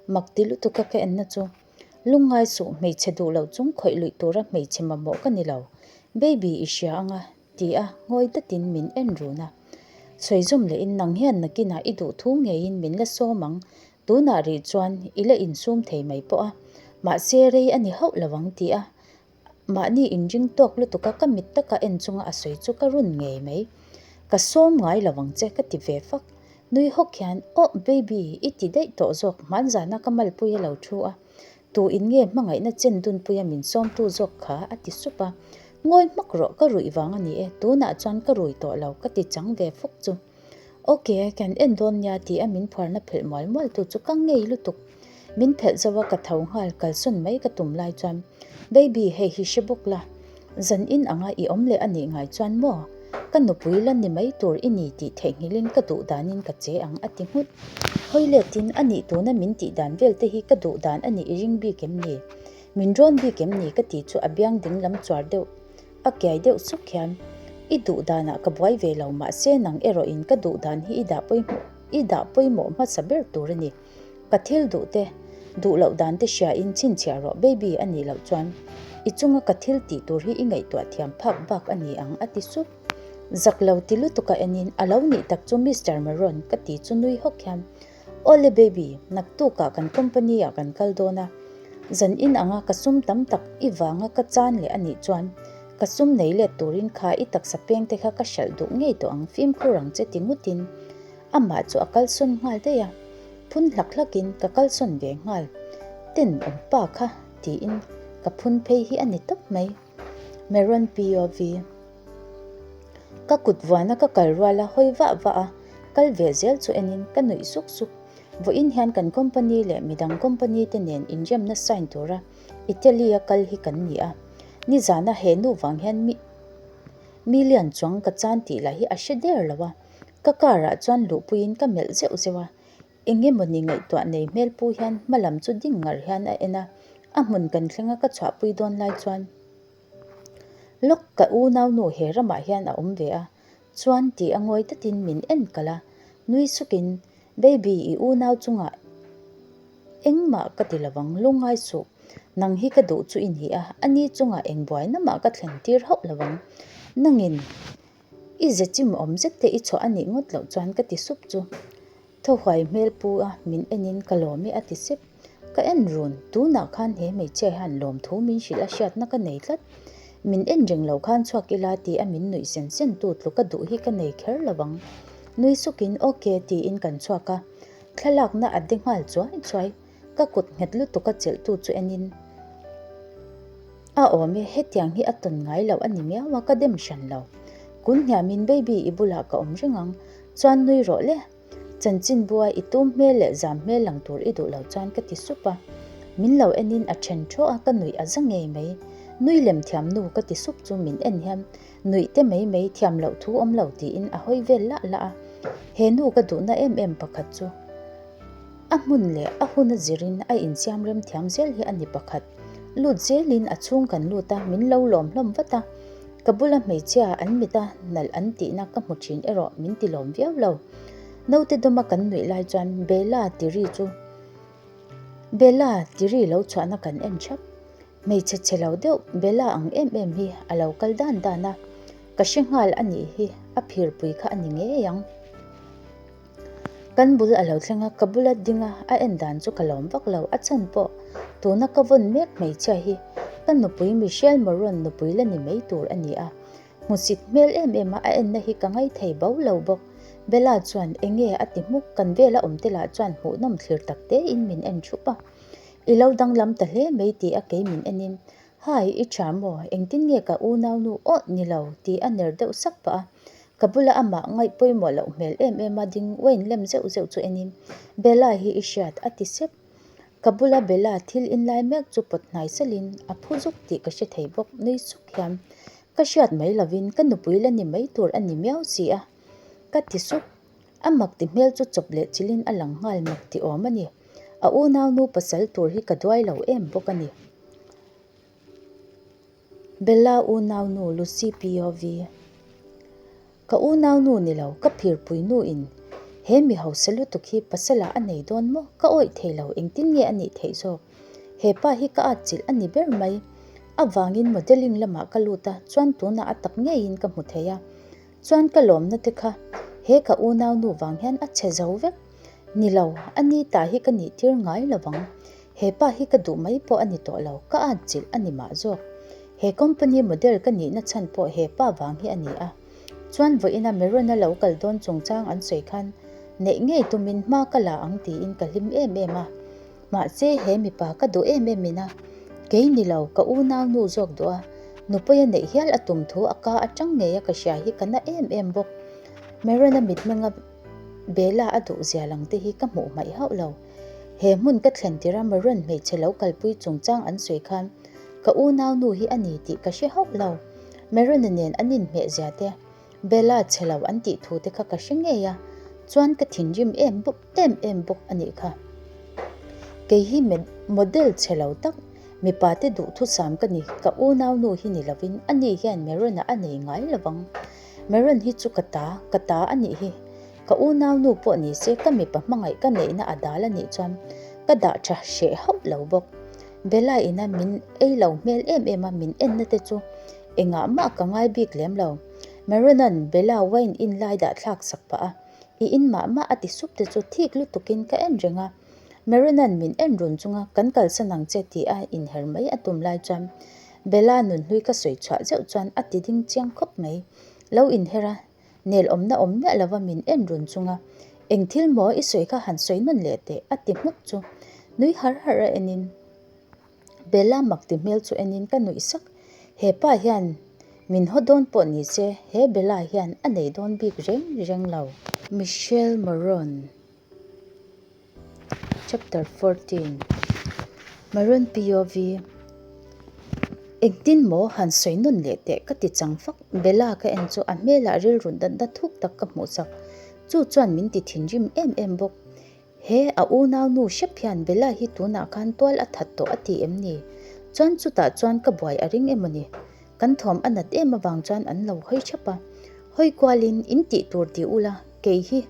mak ti lutuka ka enna chu lungngai suh hmeichhe duh loh chung khawih luih tura hmeichhe mamawh ka ni lo baby i hria anga ti a ngawi datin min en run a. Sawi zawm lehin nang hian nakinah i duh thu ngeiin min la sawm ang tunah rih chuan i la insum thei mai pawh a mahse rei a ni hauh lo ang ti a Mahni inring tawk lutuk a ka mit taka en chunga a sawi chu ka run ngei mai. Ka sawm ngai lo ang che ka ti ve fak. Nui hawk hian, Aw baby, i ti daih tawh zawk hmanzana ka malpui a lo thu a. Tu in nge hmangaihna chen dunpuia min sawmtu zawk kha a ti sup a. Ngawi hmak rawh ka ruih vang a ni e, tunah chuan ka rui tawh lo ka ti chang ve fuk chu. Ok, kan en dawn nia ti a min phuarna phelh mual mual tu chu ka ngei lutuk. Min phelh zo a ka tho nghal kalsawn mai ka tum lai chuan Baby hei hi hre bawk la, zan in anga i awm leh a nih ngai chuan maw? Ka nupui la ni mai tur i ni tih theihnghilhin ka duh danin ka che ang a ti nghut. Hawi letin a nih tuna min tih dan vel te hi ka duh dan a nih i ring bik em ni? Min rawn bik em ni ka ti chu a biang ding lam chuar deuh. A kiai deuh suk hian, I duh danah ka buai ve lo mahse nang erawhin ka duh dan hi i dah pawimawh i dah pawimawh hmasa ber tur a ni. Ka thil duh te, duh loh dan te hriain chhinchhiah rawh baby a nih loh chuan i chunga ka thil tih tur hi i ngaihtuah thiam phak bak a ni ang a ti sup. Zak lo ti lutuk a enin a lo nih tak chu Mister Maroon ka ti chu nui hawk hian Awle baby, naktukah kan company ah kan kal dawn a, zan in anga ka sum tam tak i vanga ka chan leh a nih chuan ka sum nei let turin kha i taksa peng te kha ka hralh duh ngei tawh ang fimkhur ang che ti ngutin amah chu a kalsawn nghal daih a, phun hlak hlakin ka kalsawn ve nghal ten awm pa kha tiin ka phun phei hi a ni tawp mai. Meron POV. Ka kut vuana ka kal rual a hawi vah vah a, kal ve zel chu enin ka nuih suk suk. Vawiin hian kan company leh midang company te nen inremna sign tura Italy a kal hi kan ni a. Nizana he nu vang hian mi million chuang ka chan tih lah hi a hre der lo a. Ka car ah chuan luhpuiin ka melh zeuh zeuh a. Eng emawni ngaihtuah nei hmel pu hian hma lam chu ding ngar hian a en a, a hmun kan thleng a ka chhuahpui dawn lai chuan Lawk ka unaunu he ramah hian a awm ve a, chuan tih a ngawi tatin min en kalh a, nui sukin Baby i unau chungah engmah ka ti lovang lungngai suh, nang hi ka duh chu i ni a, ani chungah eng buaina mah ka thlen tir hauh lovang, nangin I ze chim awm zet te i chhuah a nih ngawt loh chuan ka ti sup chu. Thaw huai hmel pu a min en in ka lawm e a ti sep. Ka en run, tunah khan he hmeichhia hian lawm thu min hrilh a hriatna ka nei tlat. Min en reng lo khan chhuak ila ti a min nuih sen sen tu tluk a duh hi ka nei kher lo ang. Nui suk in ok tiin kan chhuak a. Thlalakna a de nghal chuai chuai. Ka kut nghet lutuk a chelh tu chu enin a awm e, hetiang hi a tawn ngai loh a ni miau a, ka dem hran lo. Kun hniamin baby i bulah ka awm reng ang, chuan nui rawh le. Chanchin bua i tum hmel leh zam hmel lang tur i duh lo chuan ka ti sup a. Min lo enin a then thaw a, ka nuih a za ngei mai. Nui lem thiam nu ka ti sup chu min en hian nuih te mai mai thiam loh thu awm lo tiin a hawi vel lah lah a. He nu ka duhna em em pakhat chu. A hmun leh a hun a zirin a insiam rem thiam zel hi a ni pakhat. Lut zelin a chhung kan lut a, min lo lawm hlawm vat a. Ka bula hmeichhia an mit a nalh an tihna ka hmu thin erawh min ti lawm viau lo. Naute dawma kan nuih lai chuan Bella tiri chu Bella tiri lo chhuahna kan en thap. Hmeichhe chhe lo deuh Bella ang em em hi a lo kal dan dan a, ka hre nghal a nih hi a phirpui kha a ni ngei ang. Kan bul a lo thleng a, ka bula ding a, a en dan chu ka lawm vak lo, a chhan pawh tuna ka vawn mek hmeichhia hi ka nupui Michelle Moron nupui la ni mai tur a ni a, hmusit hmel em em a a enna hi ka ngaithei bo lo bawk. Bella chuan enge a ti hmuk, kan vela awm te lah chuan hmuhnawm thlir tak tein min en thup a, I lo danglam ta hle mai ti a kei min enin, Hi, i tha maw? Engtin nge ka unaunu awh ni lo? ti a ner deuh sak pah a. Ka bula amah ngaih pawimawh loh hmel em em a ding Wayne lem zeuh zeuh chu enin, Bella hi i hriat a ti sep. Ka bula Bella thil inlai mek chu pawt hnai salin a phu zuk tih ka hre thei bawk nui suk hian ka hriat mai lovin ka nupui la ni mai tur a ni miau si a ka ti sup. A mak ti hmel chu chawp leh chilhin a lang nghal mak ti awm a ni. A unaunu pasal tur hi ka duai lo em bawk a ni. Bella unaunu Lucy POV. Ka unaunu ni lo, ka phirpui nu in he mi hausa lutuk hi pasala a nei dawn maw? Ka awih thei lo, engtin nge a nih theih zawk? He pa hi ka atchilh a ni ber mai. Avangin modelling lamah ka lut a, chuan tunah a tak ngeiin ka hmu thei a. Chuan ka lawmna te kha he ka unaunu vang hian a chhe zo vek. Ni lo, a ni ta hi ka nih tir ngai lo vang. He pa hi ka duh mai pawh a ni tawh lo, ka atchilh a ni mah zawk. He company model ka nihna chhan pawh he pa vang hi a ni a. Chuan vawiina Meron-a lo kal dawn chungchang an sawi khan neih ngei tumin hma ka la ang tiin ka hlim em em a. Mahse he mipa ka duh em em ina kei ni lo ka unaunu zawk duh a, nupuia neih hial a tum thu a ka atang ngei a ka hria hi ka na em em bawk. Meron-a mitmenga Bella a duh zia lang te hi ka hmuh hmaih hauh lo. He hmun ka thlen tirh a Maroon hmeichhe lo kalpui chungchang an sawi khan ka unaunu hi a ni tih ka hre hauh lo. Maroon-a nen an inhmeh zia te, Bella chhe lo an tih thu te kha ka hre ngei a, chuan ka thinrim em bawk em em bawk a nih kha. Kei hi model chhe lo tak, mipa te duhthusam ka ni, ka unaunu hi ni lovin ani hian Maroon-a a nei ngai lovang. Maroon hi chu ka ta, ka ta a nih hi. Ka unaunu pawh ni se ka mipa hmangaih ka neihna a dal a nih chuan ka dah tha hreh hauh lo bawk. Bella ina min ei lo hmel em em a min enna te chu engah mah ka ngai bik lem lo. Maroon-a'n Bella wine in lai dah thlak sak pah a, I in mah mah a ti sup te chu thik lutukin ka en reng a. Maroon-a'n min en run chunga kan kalsan ang che tih a inher mai a tum lai chuan Bella nunhlui ka sawi chhuah zeuh chuan a ti ding chiang khawp mai. Lo inher a. Nel awmna awm miah lova min en run chunga, Eng thil maw i sawi kha han sawi nawn leh teh a ti hmuk chu. Nui har har a enin Bella mak ti hmel chu enin ka nuih sak. He pa hian min haw dawn pawh ni se he Bella hian a nei dawn bik reng reng lo. Michelle Moron. Chapter 14 Maroon POV Engtin maw han sawi nawn leh teh ka ti chang fak, Bella ka en chu a hmelah rilru natna thuk tak ka hmuh chak, chu chuan min ti thinrim em em bawk. He a unau nu hrep hian Bella hi tunah khan tual a that tawh a ti em ni? Chuan chutah chuan ka buai a ring emaw ni? Kan thawm a nat em avang chuan an lo hawi thap a, hawi kualin in tih tur ti ula kei hi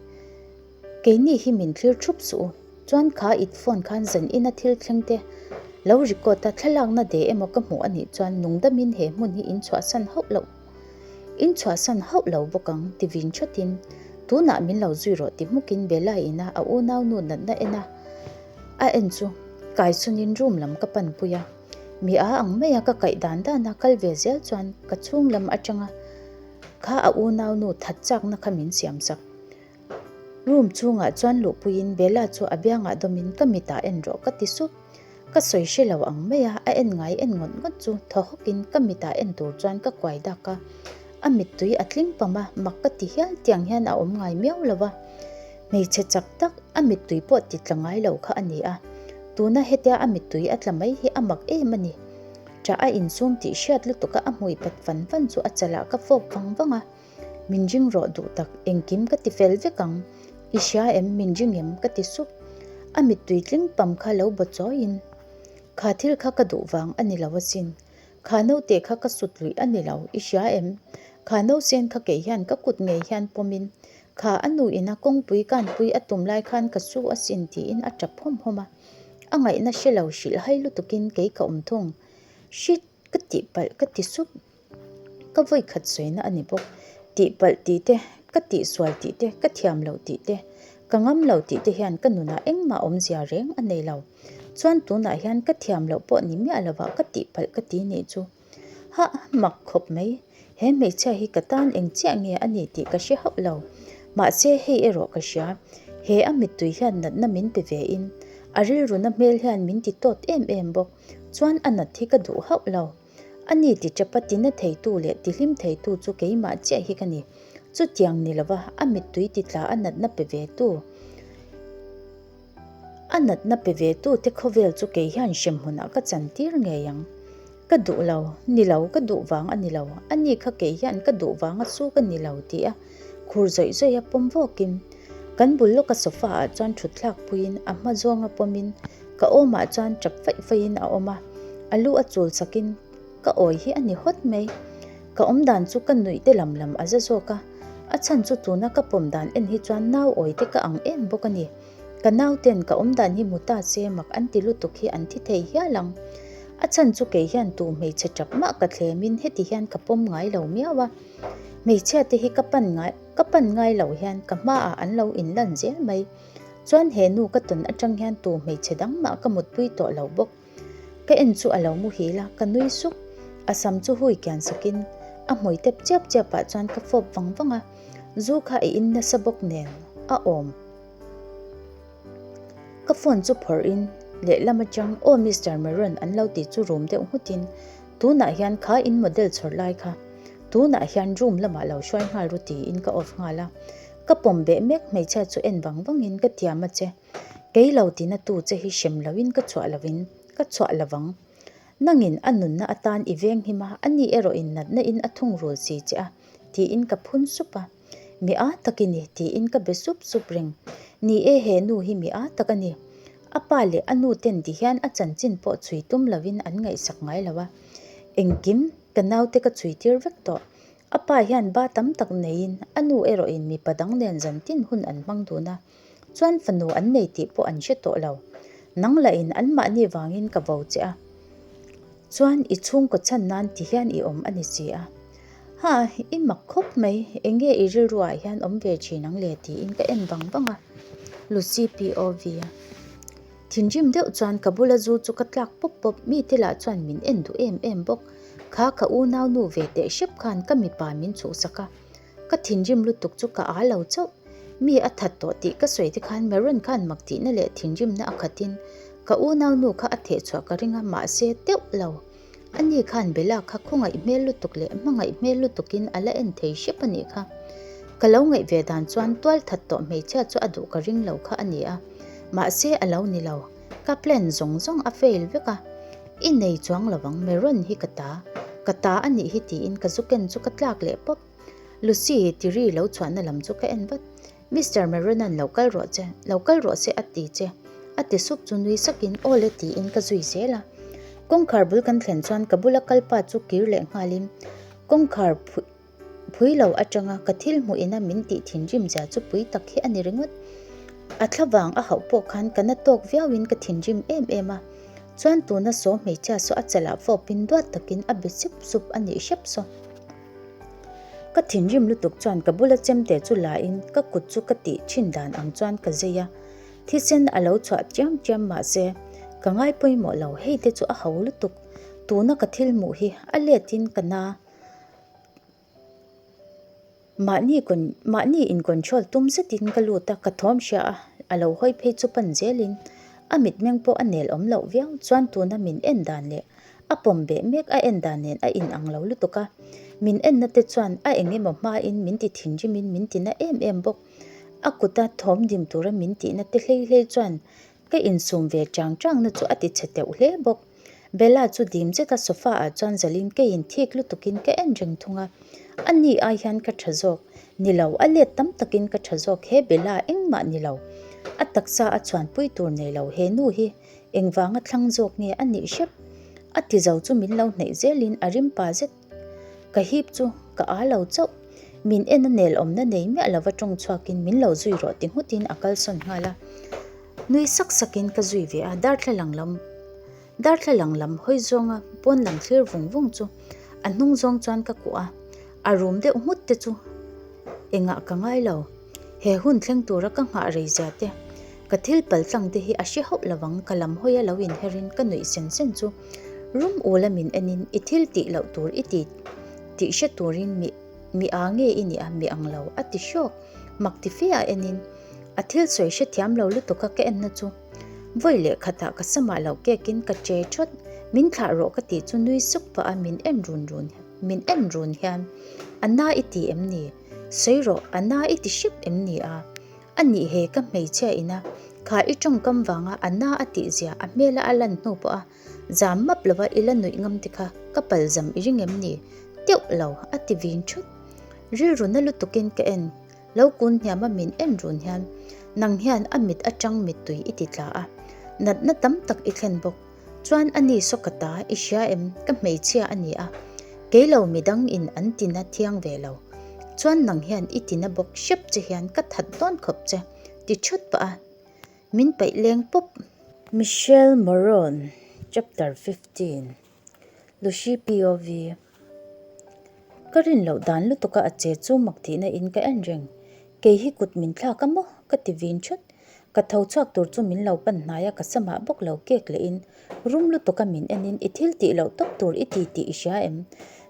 Keini hi min thlir thup suh u. Chuan kha it phone khan zan ina thil thleng te lo record a thlalakna de emaw ka hmuh anih chuan nungdamin he hmun hi in chhuahsan hauh loh in chhuahsan hauh lo bawk ang ti vin thatin tunah min lo zui rawh ti hmukin Bella ina a unaunu natna en a a en chu kaisunin room lam ka panpui a. Mi a ang maia ka kaih dan dana kal ve zel chuan ka chhung lam atanga kha a unaunu that chakna kha min siamsak. Room chhungah chuan luhpuiin Bella chu a biangah dawmin ka mitah en rawh ka ti sup. Ka sawi hre lo ang mai a, a en ngai en ngawt ngawt chu thaw hawkin ka mitah en tur chuan ka kuai dak a. A mittui a tling pam a, mak ka ti hial tiang hian a awm ngai miau lo va. Hmeichhe chak tak, a mittui pawh ti tla ngai lo kha a ni a. Tuna hetia a mittui a tla mai hi a mak em a ni. Ṭah a insum tih hriat lutuk a a hmui pat fan fan chu a chalah ka fawp vang vang a. Min ring rawh duh tak, engkim ka ti fel vek ang. I hria em, min ring em? ka ti sup. A mittui tling pam kha lo baw chawiin, Kha thil kha ka duh vang a ni lo asin. Kha naute kha ka sut luih a ni lo, i hria em? Kha nausen kha kei hian ka kut ngei hian pawmin, kha a nu ina kawngpui kanpui a tum lai khan ka su asin tiin a tap hawm hawm a. A ngaihna hre lo hrilh hai lutukin kei ka awm thung. Shit! Ka tihpalh ka ti sup. Ka vawi khat sawina a ni bawk. Tihpalh tih te, ka tihsual tih te, ka thiam loh tih te, ka ngam lo tih te hian ka nunah engmah awmzia reng a nei lo. Chuan tunah hian ka thiam loh pawh ni miah lovah ka tihpalh ka ti nih chu. Hah, mak khawp mai. He hmeichhia hi ka tan eng chiah nge a nih tih ka hre hauh lo. Mahse hei erawh ka hria. He a mittui hian natna min pe ve in, a rilruna hmel hian min ti tawt em em bawk. Chuan a nat hi ka duh hauh lo. A ni ti tapa tina theitu leh tihlim theitu chu keimah chiah hi ka ni. Chutiang ni lova a mittui ti tla a natna pe ve tu a natna pe ve tu te khawvel chu kei hian hremhmunah ka chantir ngei ang. Ka duh lo, ni lo ka duh vang a ni lo, a ni kha kei hian ka duh vang a su ka ni lo ti a khur zawih zawih a pawm vawkin kan bul lawka sofa ah chuan thut thlak puiin a hma zawnga pawmin Ka awmah chuan tap faih faihin a awm a, a lu a chul sakin. Ka awi hi a ni hawt mai. Ka awm dan chu ka nuih te lam lam a za zawk a, a chhan chu tuna ka pawm dan en hi chuan nau awi te ka ang em bawk a ni. Ka nau ten ka awm dan hi hmu ta se mak an ti lutuk hi an thi thei hial ang. A chhan chu kei hian tu hmeichhe tap mah ka thlem in heti hian ka pawm ngai lo miau a. Hmeichhia te hi ka pan ngai ka pan ngai lo hian ka hmaah an lo inlan zel mai. Chuan he nu ka tawn atang hian tu hmeichhe dang mah ka mutpui tawh lo bawk. Ka en chu a lo muhil a, ka nui suk. A sam chu hui kian sakin a hmui tep chiap chiap ah chuan ka fawp vang vang a, zu kha i in nasa bawk nen a awm. Ka phone chu phawrh in lehlam atang Aw Mister Meron an lo tih chu rum deuh nghut in tunah hian kha in model chhawr lai kha tunah hian room lamah lo hruai nghal ru tiin ka off nghal a. Ka pawm beh mek hmeichhia chu en vang vang in ka tiam a che. Kei lo tina tu che hi hrem lo in ka chhuah lo in ka chhuah lo vang. Nangin a nunna atan i veng him a, ani erawh in natna in a thungrul si che a tiin ka phun sup a. Mi a tak i ni tiin ka be sup sup reng. Ni e he nu hi mi a tak a ni. A pa leh a nu ten ti hian a chanchin pawh chhui tum lo in an ngaihsak ngai lo a. Engkim ka naute ka chhui tir vek tawh. A pa hian ba tam tak neiin a nu erawh in mipa dang nen zantin hun an hmang dun a. Chuan fanu an nei tih pawh an hre tawh lo. Nang lahin anmahni vangin ka vo che a. Chuan i chhungkaw chhan nan ti hian i awm a ni si a. Ha, i mak khawp mai, enge i rilruah hian awm ve thin ang le tiin ka en vang vang a. Lucy POV a thinrim deuh chuan ka bula zu chu ka tlak pawp pawp, mite lah chuan min en duh em em bawk. Kha ka unau nu ve teh hrep khan ka mipa min chhuhsak a. Ka thinrim lutuk chu ka â lo chauh. Mi a that tawh tih ka sawi te khan Meron khan mak tihna leh thinrimna a khatin ka unau nu kha a theh chhuah ka ring a, mahse teuh lo. Ani khan Bella kha khawngaih hmel lutuk leh hmangaih hmel lutukin a la en thei hrep a nih kha. Ka lo ngaih ve dan chuan tual that tawh hmeichhia chu a duh ka ring lo kha a ni a, mahse a lo ni lo. Ka plan zawng zawng a fail vek a, i nei chuang lo ang Meron hi ka ta, ka ta a nih hi tiin ka zu ken chu ka tlak leh pawp. Lucy tiri lo chhuahna lam chu ka en vat. Mister Meronan lo kal rawh che, lo kal rawh se a ti che. A ti sup chu nui sakin aw le tiin ka zui zel a. Kawngkhar bul kan thlen chuan ka bula kal pa chu kir leh nghalin kawngkhar phui lo atanga ka thil hmuh ina min tih thinrim zia chu pui tak hi a ni ringawt. A thlavang a hauh pawh khan ka na tawk viauin ka thinrim em em a. Chuan tuna saw hmeichhia saw a chalah fawpin duat takin a be sup sup a nih hrep saw. Ka thinrim lutuk chuan ka bula chemte chu la in ka kut chu ka tih thin dan ang chuan ka zei a, thisen a lo chhuah chiam chiam mahse ka ngai pawimawh lo hei te chu a ho lutuk, tuna ka thil hmuh hi a let in ka na mahni mahni in control tum zet in ka lut a ka thawm hria a, a lo hawi phei chu pan zel in a mitmeng pawh a nel awm loh viau chuan tuna min en dan leh A pawm beh mek a en dan nen a in ang lo lutuk a, min enna te chuan a eng emaw hmain min ti thinrimin min ti na em em bawk. A kuta thawm dim tura min tihna te hlei hlei chuan ka insum ve chang changna chu a ti chhe teuh hle bawk. Bella chu dim zeta sofa ah chuan zalin keiin thik lutukin ka en reng thung a, a ni ai hian ka tha zawk. Ni lo, a let tam takin ka tha zawk he Bella engmah ni lo. A taksa a chhuanpui tur nei lo he nu hi. Engvanga thlang zawk nge a nih hrep? A ti zo chu min lo hnaih zelin a rim pa zet. Ka hip chu ka â lo chauh. Min en a nel awmna nei miah lova tawng chhuakin min lo zui rawh ti nghutin a kalsawn nghal a. Nui sak sakin ka zui ve a, darthlalang lam darthlalang lam hawi zawnga pawn lam thlir vung vung chu a hnung zawng chuan ka kuah a, a rum deuh nghut te chu engah ka ngai lo. He hun thleng tura ka nghah rei zia te, ka thil pal tlang te hi a hre hauh lo ang, ka lam hawi a lo inher in ka nuih sen sen chu rum ul a min en in i thil tih loh tur i ti tih hre turin mi mi a nge i nih a mi ang lo a ti hrawk, mak ti fe a en in a thil sawi hrethiam lo lutuk a ka en na chu vawi leh khatah ka samah lo kek in ka che thawt, min thlah rawh ka tih chu nui suk pah a min en run run min en run hian a na i ti em ni? Sawi rawh, a na i ti hrep em ni a? A nih he ka hmeichhia ina kha i tawngkam vanga a na a tih zia a hmela a lan hnu pawh a zam map lova i la nuih ngam te kha ka pal zam i ring em ni? Teuh lo, a ti vin thut. Rilru na lutukin ka en, lo kun hniama min en run hian nang hian a mit atang mittui i ti tla a, natna tam tak i thlen bawk. Chuan a ni saw ka ta, i hria em, ka hmeichhia a ni a, kei lo midang in an tina thiang ve lo. Chuan nang hian i tina bawk hrep che hian ka that dawn khawp che, ti thut pah a, min paih leng pawp. Michelle Moron, Chapter 15 Lucy POV Ka rin loh dan lutuka a che chu mak tihna in ka en reng. Kei hi kut min thlak a maw? Ka ti vin thut. Ka tho chhuak tur chu min lo pan hnai a, ka samah bawk lo kek leh in rum lutuka min en in i thil tih loh tawp tur i ti tih i hria em?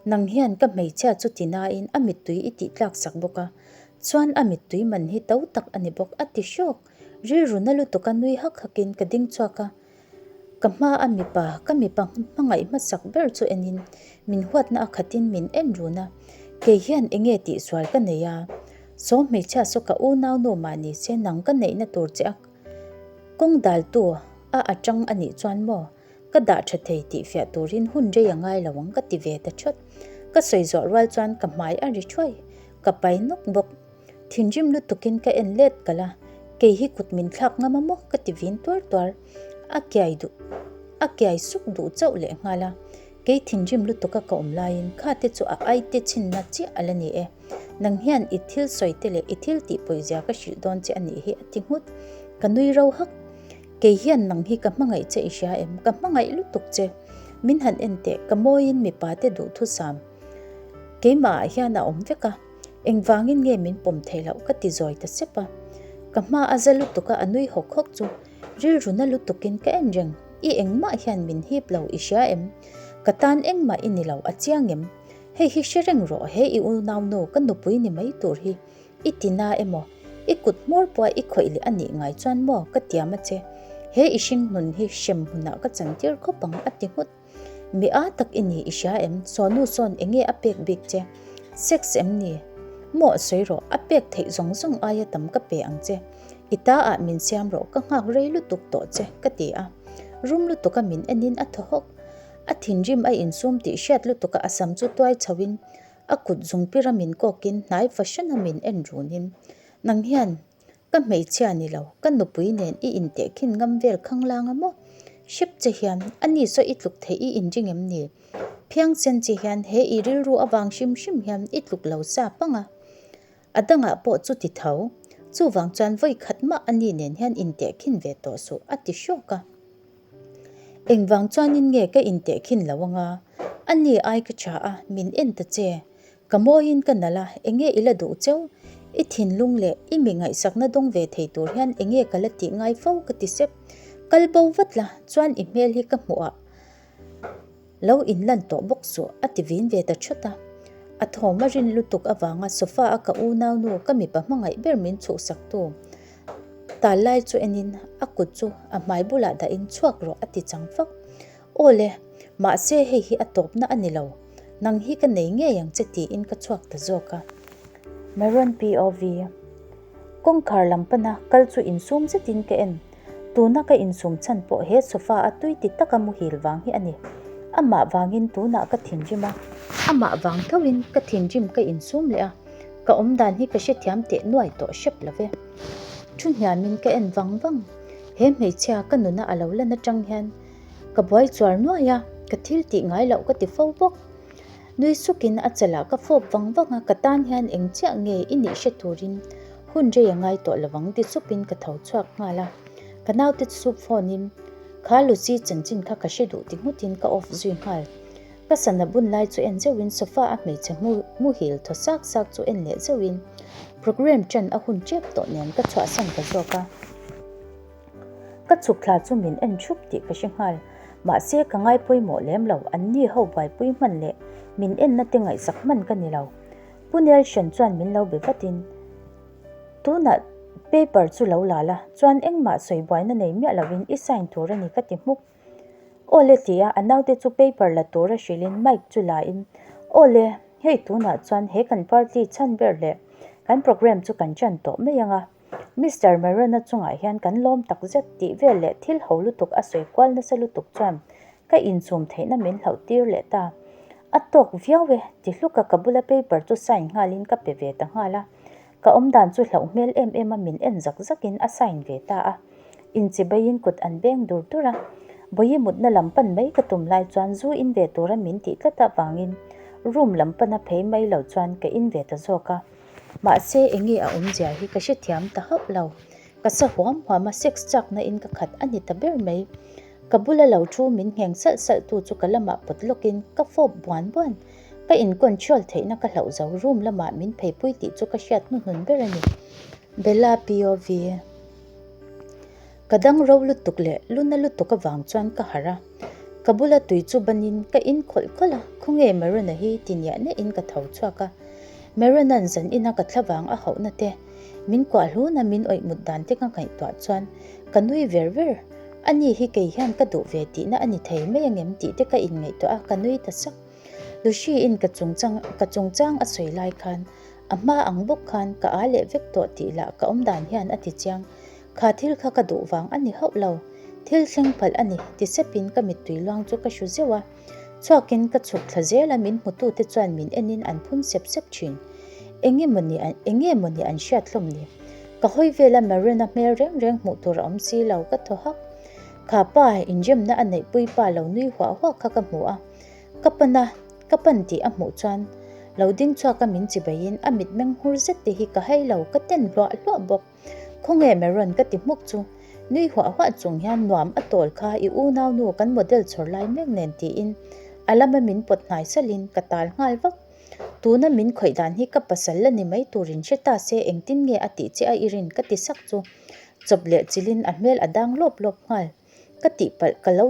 Nang hian ka hmeichhia chu ti nain a mittui i tih tlak sak bawk a, chuan a mittui man hi to tak a ni bawk a ti hrawk. Rilru na lutuka nui hak hakin ka ding chhuak a, Ka hma a mipa, ka mipa hmangaih hmasak ber chu enin min huatna a khatin min en run a, kei hian enge tihsual ka nei a, saw hmeichhia saw ka unaunu mah ni se nang ka neihna tur che a kawng daltu a atang a nih chuan maw ka dah tha thei tih fiah turin hun rei a ngai lo ang ka ti ve ta thawt. Ka sawi zawh rual chuan ka hmai a ri thuai, ka pai nawk bawk. Thinrim lutukin ka en let kalh a, kei hi kut min thlak ngam a maw ka ti vin tuar tuar. A kiai duh, a kiai suk duh chauh leh nghal a, kei thinrim lutuka ka awm laiin kha te chu a ai te chhinna chiah a la ni e. Nang hian i thil sawi te leh i thil tih pawizia ka hrilh dawn che a nih hi a ti nghut. Ka nui ro hak. Kei hian nang hi ka hmangaih che i hria em? Ka hmangaih lutuk che. Min han en teh, ka mawiin mipa te duhthusam keimahah hian a awm vek a. Engvangin nge min pawm theih loh ka ti zawi ta sep a. Ka hma a za lutuk a, a nui hawk hawk chu rilru na lutukin ka en reng. I engmah hian min hip lo i hria em? Ka tan engmah i ni lo a chiang em? Hei hi hre reng rawh he i unaunu ka nupui ni mai tur hi i ti na emaw? I kut hmawr pawha i khawih leh a nih ngai chuan maw ka tiam a che. He i hringnun hi hrem hunah ka chantir khawp ang a ti nghut. Mi a tak i ni i hria em? Sawnu sawn enge a pek bik che? Sex em ni? Maw sawi rawh, a pek theih zawng zawng aia tam ka pe ang che. I ta ah min siam rawh, ka nghak rei lutuk tawh che, ka ti a. Rum lutuka min enin a thaw hawk. A thinrim a insum tih hriat lutuka a sam chu tuai chhoin a kut zungpira min kawkin hnai fahran a min en runin, Nang hian Ka hmeichhia ni lo, ka nupui nen i intehkhin ngam vel khanglang a maw? Hrep che hian, a ni saw i tluk theih i inring em ni? Phiangsen che hian he i rilru avang hrim hrim hian i tluk lo sa pang a. A dangah pawh chu ti tho. Chuvang chuan vawi khat mah a ni nen hian intehkhin ve tawh suh, a ti hrawk a. Engvang chuanin nge ka intehkhin lo anga? A ni ai ka tha a, min en ta che. Ka mawiin ka nalh a, enge i la duh cheu? I thinlung leh i mi ngaihsakna dawng ve thei tur hian enge ka la tih ngai fo ka ti sep. Kal bo vat la, chuan i hmel hi ka hmuh ah lo inlan tawh bawk suh a ti vin ve ta thawt a. A thawm a rin lutuk avanga sofa a ka unaunu ka mipa hmangaih ber min chhuhsak tu tal lai chu enin a kut chu a hmai bulah dahin chhuak rawh a ti chang fak. Aw le, mahse hei hi a tawpna a ni lo, nang hi ka nei ngei ang che tiin ka chhuak ta zawk a. Maroon POV. Kawngkhar lam pana kal chu insum zetin ka en, tuna ka insum chhan pawh he sofa a tui ti taka muhil vang hi a ni. Amah vangin tunah ka thinrim a, amah vang thoin ka thinrim ka insum leh a, ka awmdan hi ka hrethiam teh nuai tawh hrep lo ve. Thu hniamin ka en vang vang, he hmeichhia ka nuna a lo lan atang hian Ka buai chuar nuai a, ka thil tih ngai loh ka ti fo bawk. Nui sukin a chalah ka fawp vang vang a, ka tan hian eng chiah nge i nih hre turin hun rei a ngai tawh lovang ti supin ka tho chhuak nghal a. Ka naute chu phone in kha Lucy chanchin kha ka hre duh ti nghutin ka off zui nghal. Ka sana bun lai chu en zeuhin sofa a hmeichhe muhil thaw sak sak chu en leh zeuhin programme ṭan a hun ṭep tawh nen ka chhuahsan ta zawk a. Ka chhuk thla chu min en thup tih ka hre nghal. Mahse, ka ngai pawimawh lem lo, an ni ho buaipui hman leh min enna te ngaihsak hman ka ni lo. Pu Nelson chuan min lo be vatin, Tunah paper chu lo la la, chuan engmah sawi buaina nei miah lovin i sign tur a ni ka ti hmuk. Aw le tia a naute chu paper la tura hrilhin mic chu la in, Aw le, hei tunah chuan he kan party chhan ber leh kan programme chu kan ṭan tawh mai ang a. Mister Marona chungah hian kan lawm tak zet tih vel leh thil ho lutuk a sawi kual nasa lutuk chuan ka inchhum theihna min hlauh tir leh ta. A tawk viau e, ti hluka ka bula paper chu sign nghalin ka pe ve ta nghal a. Ka awmdan chu hlauh hmel em em a min en zak zakin a sign ve ta a. Inchibaiin kut an beng dur dur a. Bawihi mutna lam pan mai ka tum lai chuan zu in ve tura min tih tlat avangin room lam pana phei mai lo chuan ka in ve ta zawk a. Mahse enge a awmzia hi ka hrethiam ta hauh lo. Ka sa huam huam a, sex chakna in ka khat a ni ta ber mai. Ka bula lo thu min ngheng salh salh tu chu ka lamah pawt lawkin ka fawp buan buan. Ka in control theihna ka hlauh zo room lamah min pheipui tih chu ka hriat hnuhnun ber a ni. Bella POV. Ka dang ro lutuk leh luna lutuk avang chuan ka harh a, ka bula tui chu banin ka in khawlh khawlh a, khawnge Merona hi ti niah niahin ka tho chhuak a. Merona'n zan ina ka thlavang a hauhna te, min kuah hluna min awih mut dan te ka ngaihtuah chuan ka nui ver ver. Ani hi kei hian ka duh ve tihna a ni thei mai angem tih te ka inngaihtuah a, ka nui ta sak. Lucy-in ka chungchang ka chungchang a sawi lai khan a hma ang bawk khan ka aa leh vek tawh tih lah ka awmdan hian a ti chiang. Kha thil kha ka duh vang a ni hauh lo. Thil thleng palh a ni, ti sepin ka mittui luang chu ka hru zeuh a. Chhuakin ka chhuk thla zel a, min hmutute chuan min enin an phun sep sep thin. Enge mawni enge mawni an hriat hlawm ni? Ka hawi vela Marina hmel reng reng hmuh tur a awm si lo, ka thaw hak. Kha pa inremna a neihpui pa lo nui huah huah kha ka hmu a. Ka pan a, ka pan tih a hmuh chuan lo ding chhuak a min chibaiin a mitmeng hur zet te hi ka hai lo, ka ten hluah hluah bawk. Khawnge Meron ka ti hmuk chu. Nui huah huah chung hian nuam a tawl kha i unau nu kan model chhawr lai mek nen tiin a lama min pawt hnai salhin ka tal nghal vak. Tuna min khawih dan hi ka pasal la ni mai turin hre ta se engtin nge a tih che a i rin ka ti sak chu. Chawp leh chilhin a hmel a dang lawp lawp nghal. Ka tihpalh ka lo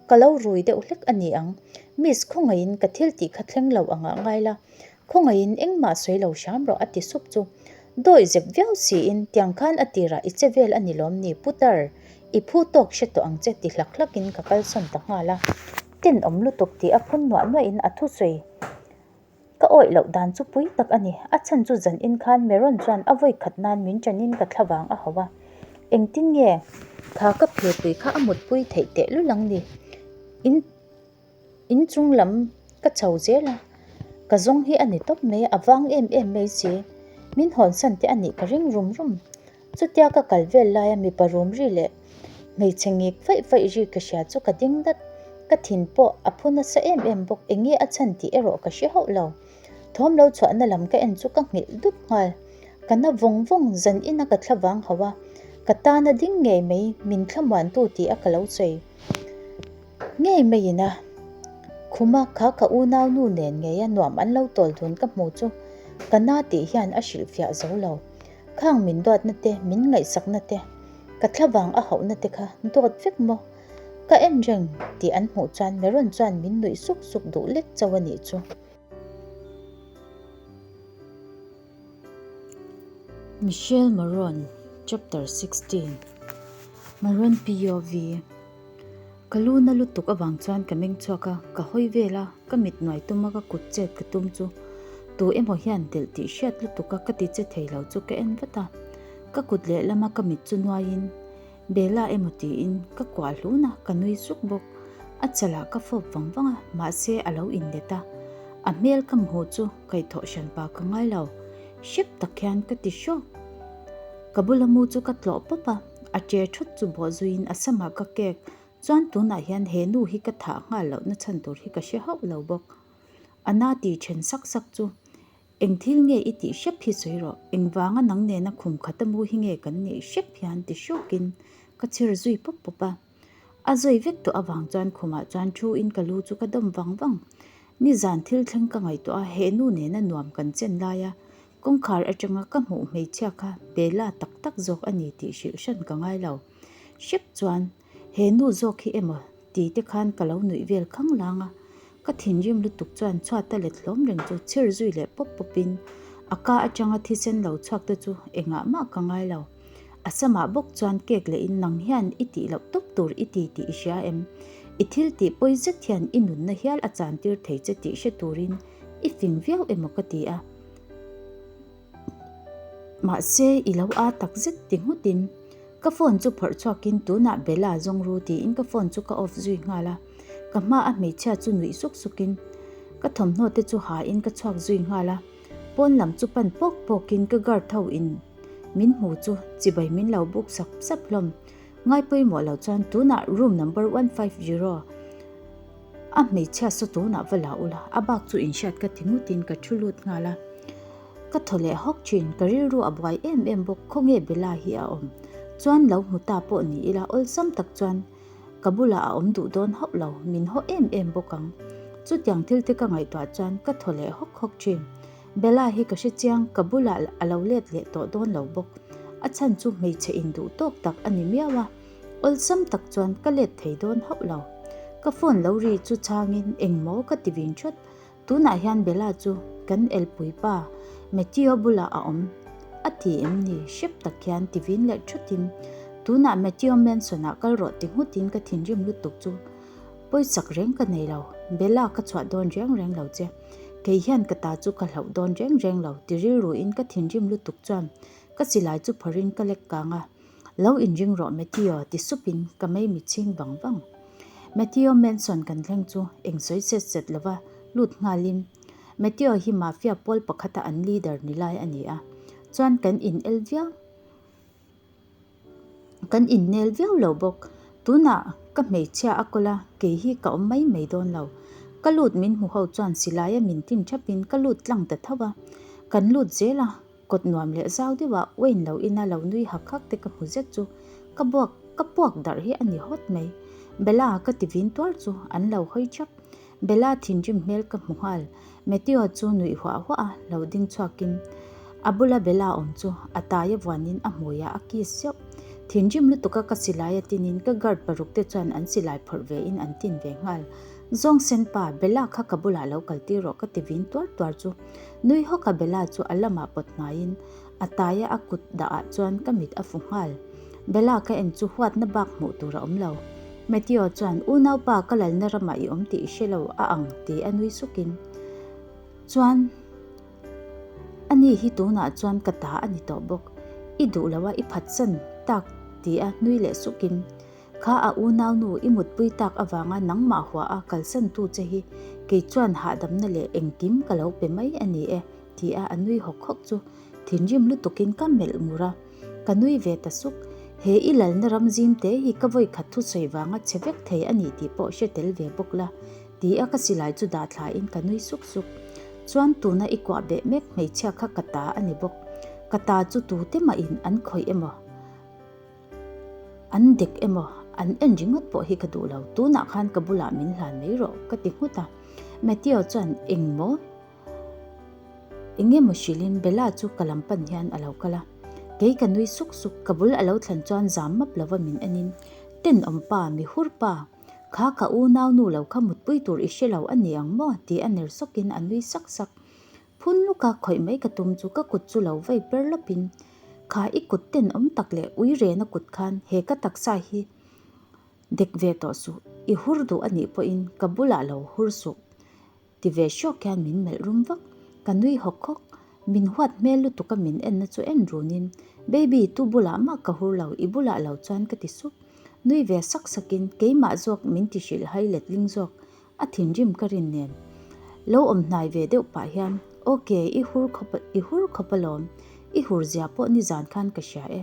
ka lo rui deuh hlek a ni ang. Miss khawngaihin ka thil tih kha thleng lo angah ngai la. Khawngaihin engmah sawi lo hram rawh a ti sup chu. Dawi zep viau siin tiang khan a tirah i che vel a ni lawm ni Putar, i phu tawk hre tawh ang che ti hlak hlakin ka kalsawn ta nghal a. Tenawm lutuk tih a phun nuah nuahin a thusawi. Ka awih loh dan chu pui tak a ni. A chhan chu zan in khan Meron chuan a vawi khat nan min ṭanin ka thla vang a hauh a. Engtin nge kha ka phirpui kha a mutpui theih teh lul ang ni? In in chung lam ka chho zel a, ka zawng hi a ni tawp mai, a vang em em mai si. Min hawnsan te a nih ka ring rum rum. Chutia ka kal vel laia mipa rum ri leh hmeichhe ngik faih faih ri ka hria chu ka ding dat. Ka thin pawh a phu nasa em em bawk, enge a chhan tih erawh ka hre hauh lo. Thawm lo chhuahna lam ka en chu ka nghilh dup nghal. Ka na vawng vawng zan ina ka thla vang hauh a, ka tana ding ngei mai min thlamuantu tih a ka lo sawi ngei maiin a. Khuma kha ka unau nu nen ngeia nuam an lo tawl dun ka hmu chu ka na tih hian a hrilhfiah zo lo. Khang min duatna te, min ngaihsakna te, ka thlavang a hauhna te kha dawt vek maw? Ka en reng tih an hmuh chuan Meron chuan min nuih suk suk duh lek chauh a nih chu. Michelle Maron, Chapter 16 Maron POV Ka lu na lutuk avang chuan ka meng chhuak a, ka hawi vel a, ka mit nuai tum a ka kut chet ka tum chu tu emaw hian telh tih hriat lutuk a ka ti che thei lo chu ka en vat a, ka kut lehlam a ka mit chu nuaiin Bella emaw tiin ka kuah hlun a, ka nui suk bawk. A chalah ka fawp vang vang a, mahse a lo inlet a, a hmel ka hmu chu kaihthawh hran pa ka ngai lo, hrep tak hian ka ti hrawk. Ka bula mu chu ka tlawh pawp a, a che thut chu bawh zuiin a samah ka kek chuan tunah hian he nu hi ka thah nghal lohna chhan tur hi ka hre hauh lo bawk. A na ti then sak sak chu Eng thil nge i tih hrep hi sawi rawh, engvanga nang nena khum khata mu hi nge kan nih hrep hian ti hrawkin ka chhir zui pawp pawp a. A zawi vek tawh avang chuan khumah chuan thu in ka lu chu ka dawm vang vang. Nizan thil thleng ka ngaihtuah a, he nu nena nuam kan chen laia kawngkhar atanga ka hmuh hmeichhia kha Bella tak tak zawk a ni tih hrilh hran ka ngai lo. Hrep chuan he nu zawk hi emaw ti te khan ka lo nuih vel khang lang a, ka thinrim lutuk chuan chhuat a let hlawm reng chu chhir zui leh pawp pawp in a ka atanga thisen lo chhuak te chu engah mah ka ngai lo. A samah bawk chuan cake leh in nang hian i tih loh tawp tur i ti tih i hria em? I thil tih pawi zet hian i nunna hial a chan tir thei che tih hre turin i fing viau emaw ka ti a. Mahse i lo a tak zet ti nghutin ka phone chu phawrh chhuakin tunah Bella zawng ru tiin ka phone chu ka off zui nghal a. Ka hma a hmeichhia chu nuih suk sukin ka thawmhnaw te chu hain ka chhuak zui nghal a. Pawn lam chu pan pawk pawkin ka guard ho in min hmu chu chibai min lo buk sap sap hlawm. Ngai pawimawh lo chuan tunah room number 150 a hmeichhia saw tunah va la ula, a bak chu inhriat ka ti ngutin ka thu lut nghal a. Ka thaw leh hawk thin, ka rilru a buai em em bawk, khawnge Bella hi a awm? Chuan lo hmu ta pawh ni ila awlsam tak chuan ka bulah a awm duh dawn hauh lo, min haw em em bawk ang. Chutiang thil te ka ngaihtuah chuan ka thaw leh hawk hawk thin. Bella hi ka hre chiang, ka bulah a lo let leh tawh dawn lo bawk. A chhan chu hmeichhe induh tawk tak a ni miau a, awlsam tak chuan ka let thei dawn hauh lo. Ka phone lo ri chu chhangin engmaw ka ti vin thawt. Tunah hian Bella chu kan elpui pa Matteo bulah a awm a ti em ni? Hrep tak hian ti vin leh thutin tunah Matteo Mansion ah kal rawh ti nghutin ka thinrim lutuk chu pawisak reng ka nei lo. Bella ka chhuah dawn reng reng lo che. Kei hian ka ta chu ka hlauh dawn reng reng lo ti rilruin ka thinrim lutuk chuan ka silai chu phawrhin ka lek kang a. Lo inring rawh Matteo ti supin ka mei mi chhing vang vang. Matteo Manson kan thleng chu eng sawi set set lova lut nghalin Matteo hi mafia pawl pakhata an leader ni lai a ni a, chuan kan in el viau kan innel viau lo bawk. Tunah ka hmeichhia a kawl a, kei hi ka awm mai mai dawn lo. Ka lut min hmu ho chuan silaia min tin thapin ka lut tlang ta tho a, kan lut zel a. Kawt nuam leh zau deuhah Wayne lo ina lo nui hak hak te ka hmu zet chu ka buak ka puak darh hi a ni hawt mai. Bella ka ti vin tuar chu an lo hawi thap. Bella thinrim hmel ka hmu nghal. Mateo chu nuih huah huah a lo ding chhuakin a bula Bella awm chu a taia vuanin a hmuiah a kiss zeuh. Thinrim lutuka ka silai a tinin ka guard paruk te chuan an silai phawrh vein an tin ve nghal. Zawng sen pa, Bella kha ka bulah lo kal tir rawh ka ti vin tuar tuar chu. Nui hawk a Bella chu a lamah pawt hnaiin a taia a kut dah ah chuan ka mit a fu nghal. Bella ka en chu huatna bak hmuh tur a awm lo. Matteo chuan unaupa ka lalna ramah i awm tih i hre lo a ang ti a nui sukin chuan ani hi tunah chuan ka ta a ni tawh bawk. I duh lo a i phatsan tak ti a nui leh sukin Kha a unaunu i mutpui tak avanga nangmah huah a kalsan tu che hi kei chuan hahdamna leh engkim ka lo pe mai a ni e, ti a a nui hawk hawk chu thinrim lutukin ka melh ngur a. Ka nui ve ta suk. He i lalna ram zim te hi ka vawikhat thusawi vanga che vek thei a ni tih pawh hre tel ve bawk la, ti a ka silai chu dah thlain ka nui suk suk. Chuan tuna i kuah beh mek hmeichhia kha ka ta a ni bawk. Ka ta chu tute mahin an khawih emaw? An dek emaw, an en ringawt pawh hi ka duh lo, tunah khan ka bulah min hlan mai rawh ka ti nghut a. Matteo chuan eng maw? Eng emaw hrilhin Bella chu ka lam pan hian a lo kal a. Kei ka nui suk suk, ka bul a lo thlen chuan zam map lova min enin, Tenawm pa, mi hur pa, kha ka unau nu lo kha mutpui tur i hre lo a ni ang maw? ti a ner sawkin a nui sak sak. Phun luka khawih mai ka tum chu ka kut chu lo vei per lawpin, Kha i kut tenawm tak leh ui rena kut khan he ka taksa hi dek ve tawh suh, i hur duh a nih pawhin ka bulah lo hur suh ti ve hrawk hian min melh rum vak. Ka nui hawk hawk, min huat hmel lutuka min enna chu en runin, Baby tu bulah mah ka hur lo, i bulah lo chuan ka ti sup. Nui ve sak sakin keimah zawk min ti hrilh hai letling zawk A thinrim ka rin nen. Lo awm hnai ve deuh pah hian, Ok, i hur khawp i hur khawp alawm. I hur zia pawh nizan khan ka hria e.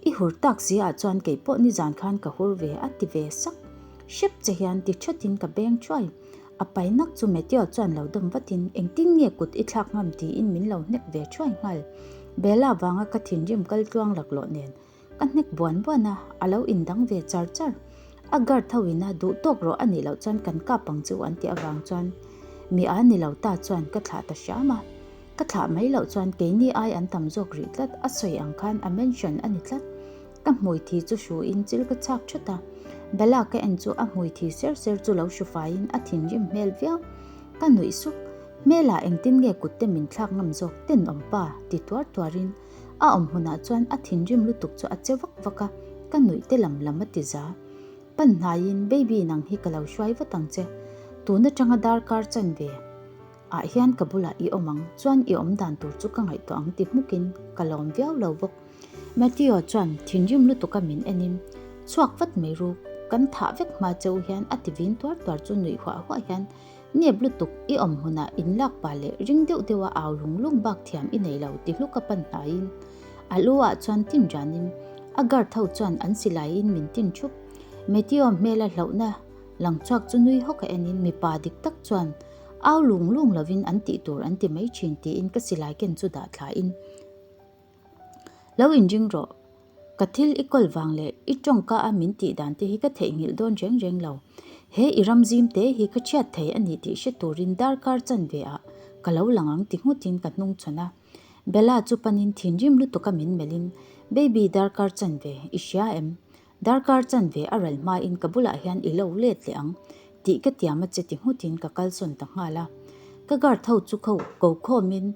I hur tak zia ah chuan kei pawh nizan khan ka hur ve a ti ve sak. Hrep che hian ti thatin ka beng thuai. A pai nak chu Mateo chuan lo dawm vatin engtin nge kut i thlak ngam tiin min lo hnek ve thuai nghal. Bella vanga ka thinrim kal tluang laklawh nen Ka hnek buan buan a, a lo indang ve char char. A guard ho ina duh tawk rawh a nih loh chuan kan kap ang chu an tih avang chuan mi a ni lo ta chuan ka thlah ta hram a. Ka thlah mai loh chuan keini ai an tam zawk rih tlat, a sawi ang khan a mention a ni tlat. Ka hmui thi chu hru in chil ka chhak thut a. Bella ka en chu a hmui thi ser ser chu lo hru faiin a thinrim hmel viau. Ka nuih suk, hmelah engtin nge kut te min thlak ngam zawk tenawm pa ti tuar tuarin A awm hmunah chuan a thinrim lutuk chu a che vak vak a, ka nuih te lam lam a ti za. Pan hnaiin, Baby nang hi ka lo hruai vat ang che. Tun atanga darkar chan ve ah hian ka bulah i awm ang, chuan i awm dan tur chu ka ngaihtuah ang ti hmukin ka lawm viau lo bawk. Matteo chuan thinrim lutuka min enin, Chhuak vat mai ru, kan thah vek hma cheu hian a ti vin tuar tuar chu nuih huah huah hian Nep lutuk, i awm hmunah in lak pah leh ring deuh deuha au lung lung bak thiam i nei lo ti hluka pan hnaiin a lu ah chuan tin ranin A guard ho chuan an silai in min tin thup. Mateo hmela hlauhna lang chhuak chu nui hawk a en in mipa dik tak chuan au lung lung lovin an tih tur an ti mai thin tiin ka silai ken chu dah thla in lo inring rawh. Ka thil i kawl vang leh i tawngka a min tih dan te hi ka theihnghilh dawn reng reng lo. He i ram zim te hi ka chhiat thei a ni tih hre turin darkar chanve ah ka lo lang ang ti nghutin ka hnung chhawn a. Bella chu panin thinrim lutuk a min melhin, Baby darkar chanve, i hria em? Darkar chanve a ral hmain ka bulah hian i lo let leh ang tih ka tiam a che ti nghutin ka kalsawn ta nghal a. Ka guard ho chu kho ko khawmin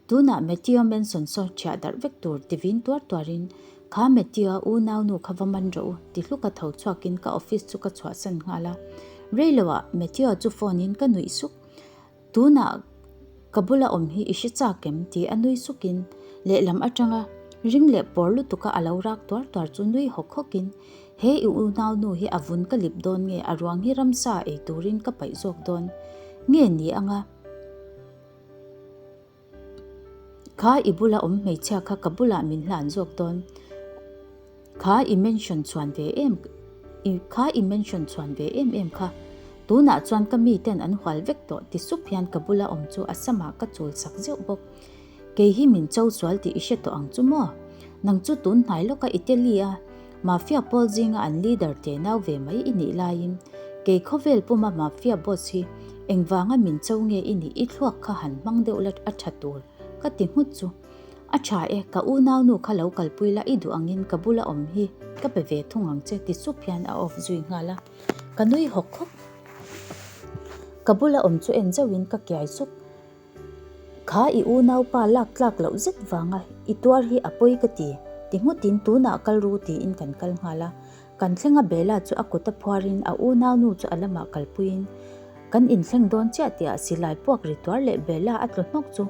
Tunah Matthew-a Manson saw ṭhiah darh vek tur ti vin tuar tuarin, Kha Matthew-a unaunu kha va man rawh u, ti hluka tho chhuakin ka office chu ka chhuahsan nghal a. Reiloah Matthew-a chu phone-in ka nuih suk. Tunah ka bula awm hi i hre chak em? ti a nui sukin lehlam atanga ring leh pawr lutuka a lo rak tuar tuar chu nui hawk hawkin, He i unaunu hi a vun ka lip dawn nge a ruang hi ramsa ei turin ka paih zawk dawn nge ni anga? Kha i bula awm hmeichhia kha ka bulah min hlan zawk dawn. Kha i mention chhuan ve em kha i mention chhuan ve em em kha. Tunah chuan ka mi ten an hual vek tawh ti sup hian ka bula awm chu a samah ka chul sak zeuh bawk. Kei hi min cho sual tih i hre tawh ang chu maw? Nang chu tun hnai lawka Italy a Mafia pawl zinga an leader te nau ve mai i nih laiin kei khawvel puma Mafia boss hi engvanga min cho nge i nih i thluak kha han hmang deuh la a tha tur ka ti nghut chu. A tha e, ka unaunu kha lo kalpui la i duh angin ka bula awm hi ka pe ve thung ang che ti sup hian a off zui nghal a, ka nui hawk hawk. Ka bula awm chu en zauhin ka kiai sup. Kha i unaupa lak tlak loh zet vanga i tuar hi a pawi ka ti, ti nghutin tunah kal ru tiin kan kal nghal a. Kan thlenga Bella chu a kut a phuarin a unaunu chu a lamah kalpuiin kan inthleng dawn chiah tihah silai puak ri tuar leh Bella a tlu hnawk chu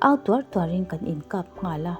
au tuar tuarin kan inkap nghal a.